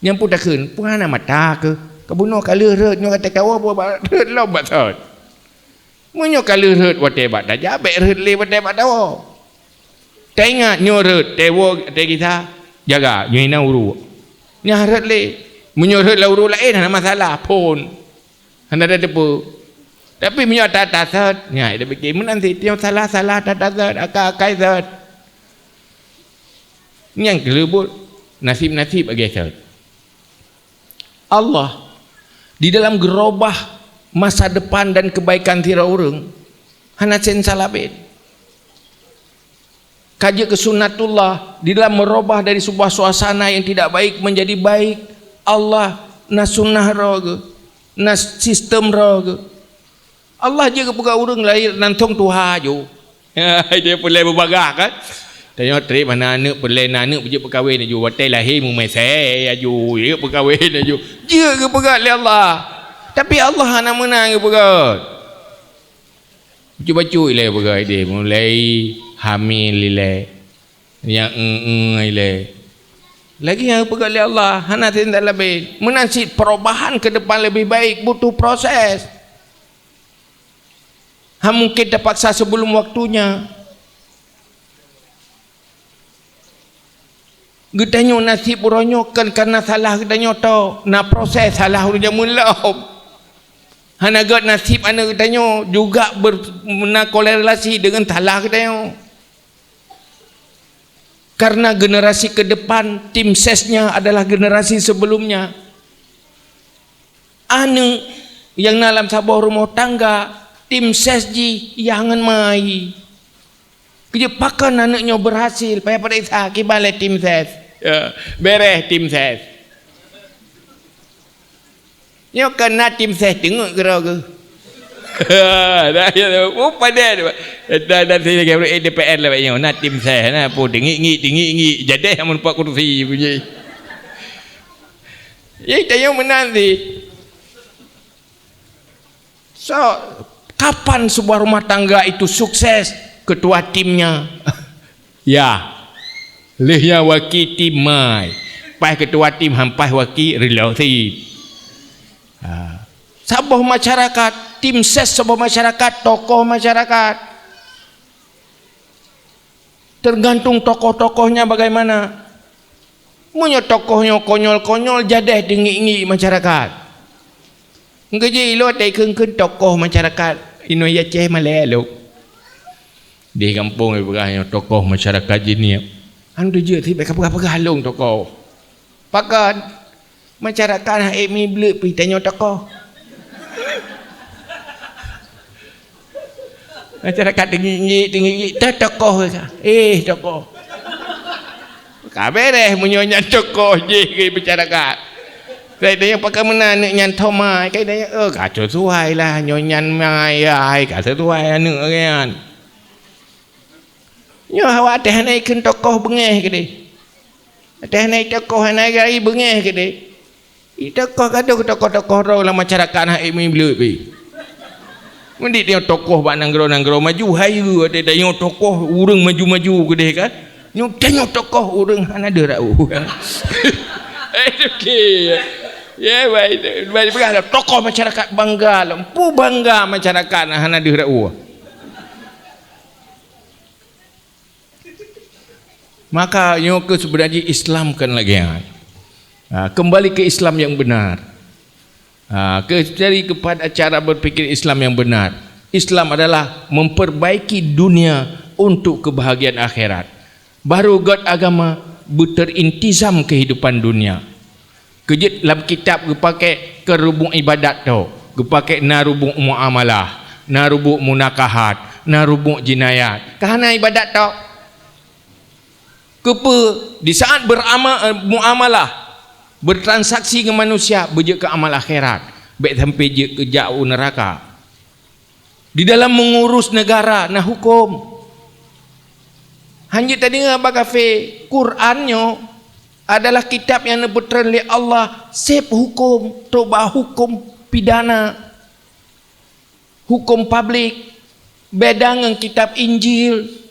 Nyang peue takheun, peue hana mata keuh? Kabunoe ka lheueh rhot, nyoe ka teukawoe, rhot lom bak sot. Meunyoe ka lheueh rhot watée bak tajak, bék rhot lé watée bak tawoe. Taingat nyoe rhot, teuwoe teuh gisa, jaga, nyoe hina uruek. Nyan rhot lé. Meunyoe rhot lam uruek laén hana masalah, phon. Hana ada teupeu. Tapi meunyoe ata-ata sot, nyan ida pikir meunan sit, nyoe salah-salah ata-ata sot, akai-akai sot. Nyang keuleubut nasib-nasib lagée sot. Allah di dalam geurubah masa depan dan kebaikan sidroe ureuëng hana sen salabet. Ka jeuet keu sunnatullah di dalam meurubah dari sebuah suasana yang tidak baik menjadi baik. Allah na sunnah droe geuh, na sistem droe geuh. Allah jeuet geupeugah ureuëng lahé langsong tuha aju. Dia peureulée beubagaih kan? Tanyoe treb hana aneuk, peureulée na aneuk beujeuet peukawen aju. Watée lahé meumisé aju, jeuet peukawen aju. Jeuet geupeugah lé Allah. Tapi Allah hana meunan geupeugah. Bacut-bacut ilée peugah ideh, mulai hamil ilée, nyang eu-eu ilée. Lagi nyang peugah lé Allah, hana tindak labeh. Meunan cit perubahan ke depan lebih baik butuh proses. Ha mungkin terpaksa sebelum waktunya. Geutanyoe naseb uroe nyoe kon karena salah geutanyoe tok, na proses salah ureuëng jameun lom. Hana gét naseb aneuk geutanyoe juga ber-, na korelasi dengan salah geutanyoe. Karena generasi ke depan, tim sesnya adalah generasi sebelumnya. Aneuk nyang na lam saboh rumoh tangga, tim ses jih nyang ngon mai. Keujeuet pakon aneuk nyoe berhasil, payah pareksa kiban lé tim ses. Ya, bereh tim ses. Nyoe kan na tim ses teungeut keudroe geuh. Dah, ya, oh, padan. Dah, dah, saya lagi D P R lah, nyoe na tim ses, na pun teungeut-ngeut, teungeut-ngeut. Jadeh amun pak kursi bunyi. Ya, kita yang menang sih. So, kapan sebuah rumah tangga itu sukses? Ketua timnya. Ya. Lheueh nyan waki tim mai. Paih ketua tim, han paih waki, reload cit. Ha. Saboh masyarakat, tim ses saboh masyarakat, tokoh masyarakat. Tergantung tokoh-tokohnya bagaimana. Meunyoe tokoh nyoe konyol-konyol, jadeh teungeut-ngeut masyarakat. Ngeujih ilot tai kheun-kheun tokoh masyarakat. Inoe Aceh malée lom. Di gampông ipeugah nyoe tokoh masyarakat jih nyoe. Anu jeuet sibék ka peugah-peugah lôn tokoh. Pakon? Masyarakat hana ék mibleuet pih tanyoe tokoh. Masyarakat teungeut-ngeut, teungeut-ngeut, "Teuh tokoh ka." Eh, tokoh. Ka bereh meunyoe nyan tokoh jih keu masyarakat. Sai tanyoe pakon meunan aneuk nyan thoma, kai tanyoe, "Oh, ka sesuai lah, nyoe nyan mai, ai, ka sesuai aneuk nyan." Nyoe hawa teuh hana ikheun tokoh beungéh keudeh. Teuh hana tokoh hana gai beungéh keudeh. Itokoh gadoh tokoh-tokoh droe lam masyarakat hana ék mibleuet pih. Meudik tanyoe tokoh bak nanggroe-nanggroe maju, hai geu watée tanyoe tokoh ureuëng maju-maju keudeh kan. Nyoe tanyoe tokoh ureuëng hana deuh raoh. Eh, okey. Ya, baik. Baik, peugah lah, tokoh masyarakat bangga lom. Peue bangga masyarakat hana deuh raoh. Maka nyoe keuh seubeunajih Islam kon lagée nyan. Ha, kembali ke Islam yang benar. Ha, kembali kepada cara berpikir Islam yang benar. Islam adalah memperbaiki dunia untuk kebahagiaan akhirat. Baru gét agama beuterintizam kehidupan dunia. Keujeuet lam kitab geupaké keu rubuk ibadat tok, geupaké na rubuk muamalah, na rubuk munakahat, na rubuk jinayat. Ka hana ibadat tok. Keupeue? Di saat berama-, muamalah, bertransaksi ngon manusia, beujeuet keu amal akhirat, bék sampai jeuet keu jak u neuraka. Di dalam mengurus negara na huköm. Hanjeuet tadeungoe bak kafé, Quran nyoe adalah kitab nyang neupeutreun lé Allah, seb huköm, trok bak huköm pidana, huköm publik, beda ngon kitab Injil.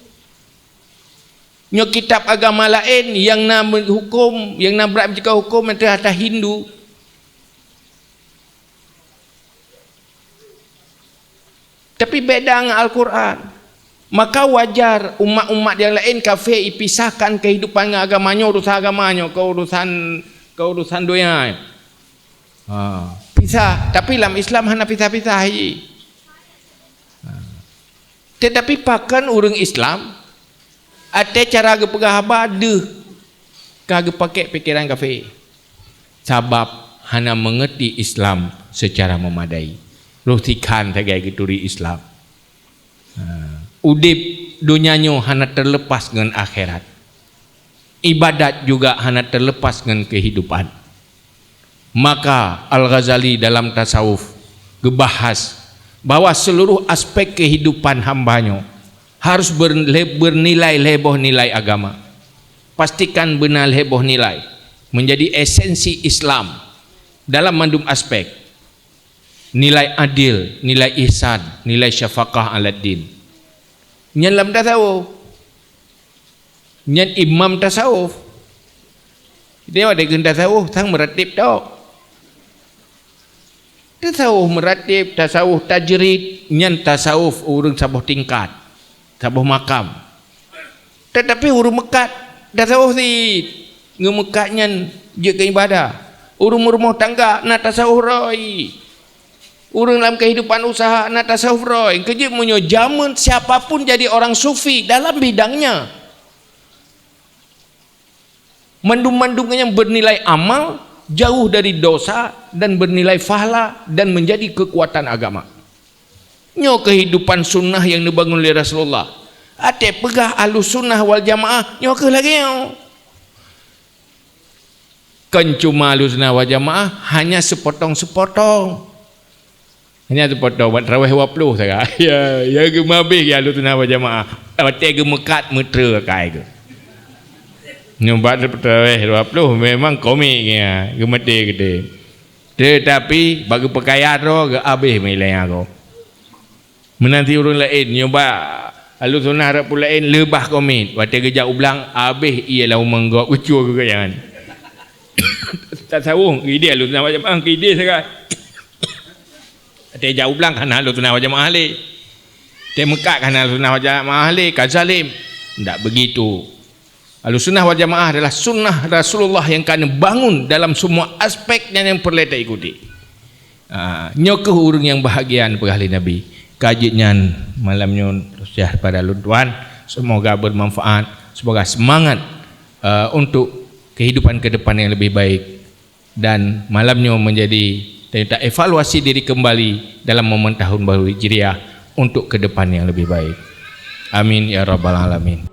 Nyoe kitab agama laén nyang na huköm, nyang na brat meucukôp huköm nyang teuhata Hindu. Tapi beda ngon Al-Quran. Maka wajar umat-umat nyang laén kafé ipisahkan kehidupan ngon agama nyoe, urusan agama nyoe, keu urusan, keu urusan donya. Ha, pisah. Tapi lam Islam hana pisah-pisah ji. Ha. Tetapi pakon ureuëng Islam, até cara geupeugah haba deuh ka geupakée pikeran kafé. Sabab hana meungerti Islam secara memadai. Roh sikhan sagai geuturi Islam. Ha. Udeb donya nyoe hana terlepas ngon akhirat. Ibadat juga hana terlepas ngon kehidupan. Maka Al-Ghazali dalam tasawuf geubahas bahwa seluruh aspek kehidupan hamba nyoe harus bernilai, bernilai lhée boh nilai agama. Pastikan beuna lhée boh nilai menjadi esensi Islam dalam mandum aspek. Nilai adil, nilai ihsan, nilai syafaqah alad din. Nyan lam tasawuf. Nyan imam tasawuf. Dia ada keu tasawuf sang meratib tok. Tasawuf meratib, tasawuf tajrid, nyan tasawuf ureuëng saboh tingkat, saboh makam. Tetapi ureuëng meukat tasawuf cit, ngon meukat nyan jeuet keu ibadah. Ureuëng meurumoh tangga na tasawuf roh. Ureuëng lam kehidupan usaha na tasawuf roh. Keujeuet meunyoe jameun siapa pun jadi orang sufi dalam bidangnya. Mandum-mandum nyang bernilai amal, jauh dari dosa dan bernilai pahala dan menjadi kekuatan agama. Nyoe kehidupan sunnah nyang neubangun lé Rasulullah. Até peugah Ahlussunnah wal Jamaah, nyoe kheueh lagée nyoe. Kon cuma Ahlussunnah wal Jamaah, hanya sepotong-sepotong. Hanya sepotong, buat tarawih dua puluh sagai. Ya, ya geumabeh ya Ahlussunnah wal Jamaah. Watée geumeukat meutre akai geuh. Nyoe bak tarawih dua puluh memang komik ya, geumaté geude. Tetapi bagi pakaian roh geuabeh meulée nyan ko. Meunan si ureuëng laén nyoe bak Ahlussunnah rot peue laén leubah komik. Watée geujak u blang abeh ié lam umeung gob geucue geuh nyan. Tasawuf geude Ahlussunnah wal Jamaah geude sagai. Watée jak u blang hana Ahlussunnah wal Jamaah lé. Watée meukat hana Ahlussunnah wal Jamaah lé, ka zalim. Ndak begitu. Ahlussunnah wal Jamaah adalah sunnah Rasulullah nyang ka neubangun dalam semua aspek nyang, nyang peureulée taikuti. Ah, nyoe kheueh ureuëng nyang bahagia neupeugah lé Nabi. Ka jeuet nyan malam nyoe teusiah pada lôn tuan. Semoga bermanfaat, semoga semangat, eh, untuk kehidupan ke depan yang lebih baik. Dan malam nyoe menjadi, dan kita evaluasi diri kembali dalam momen tahun baru Hijriah untuk ke depan yang lebih baik. Amin ya rabbal alamin.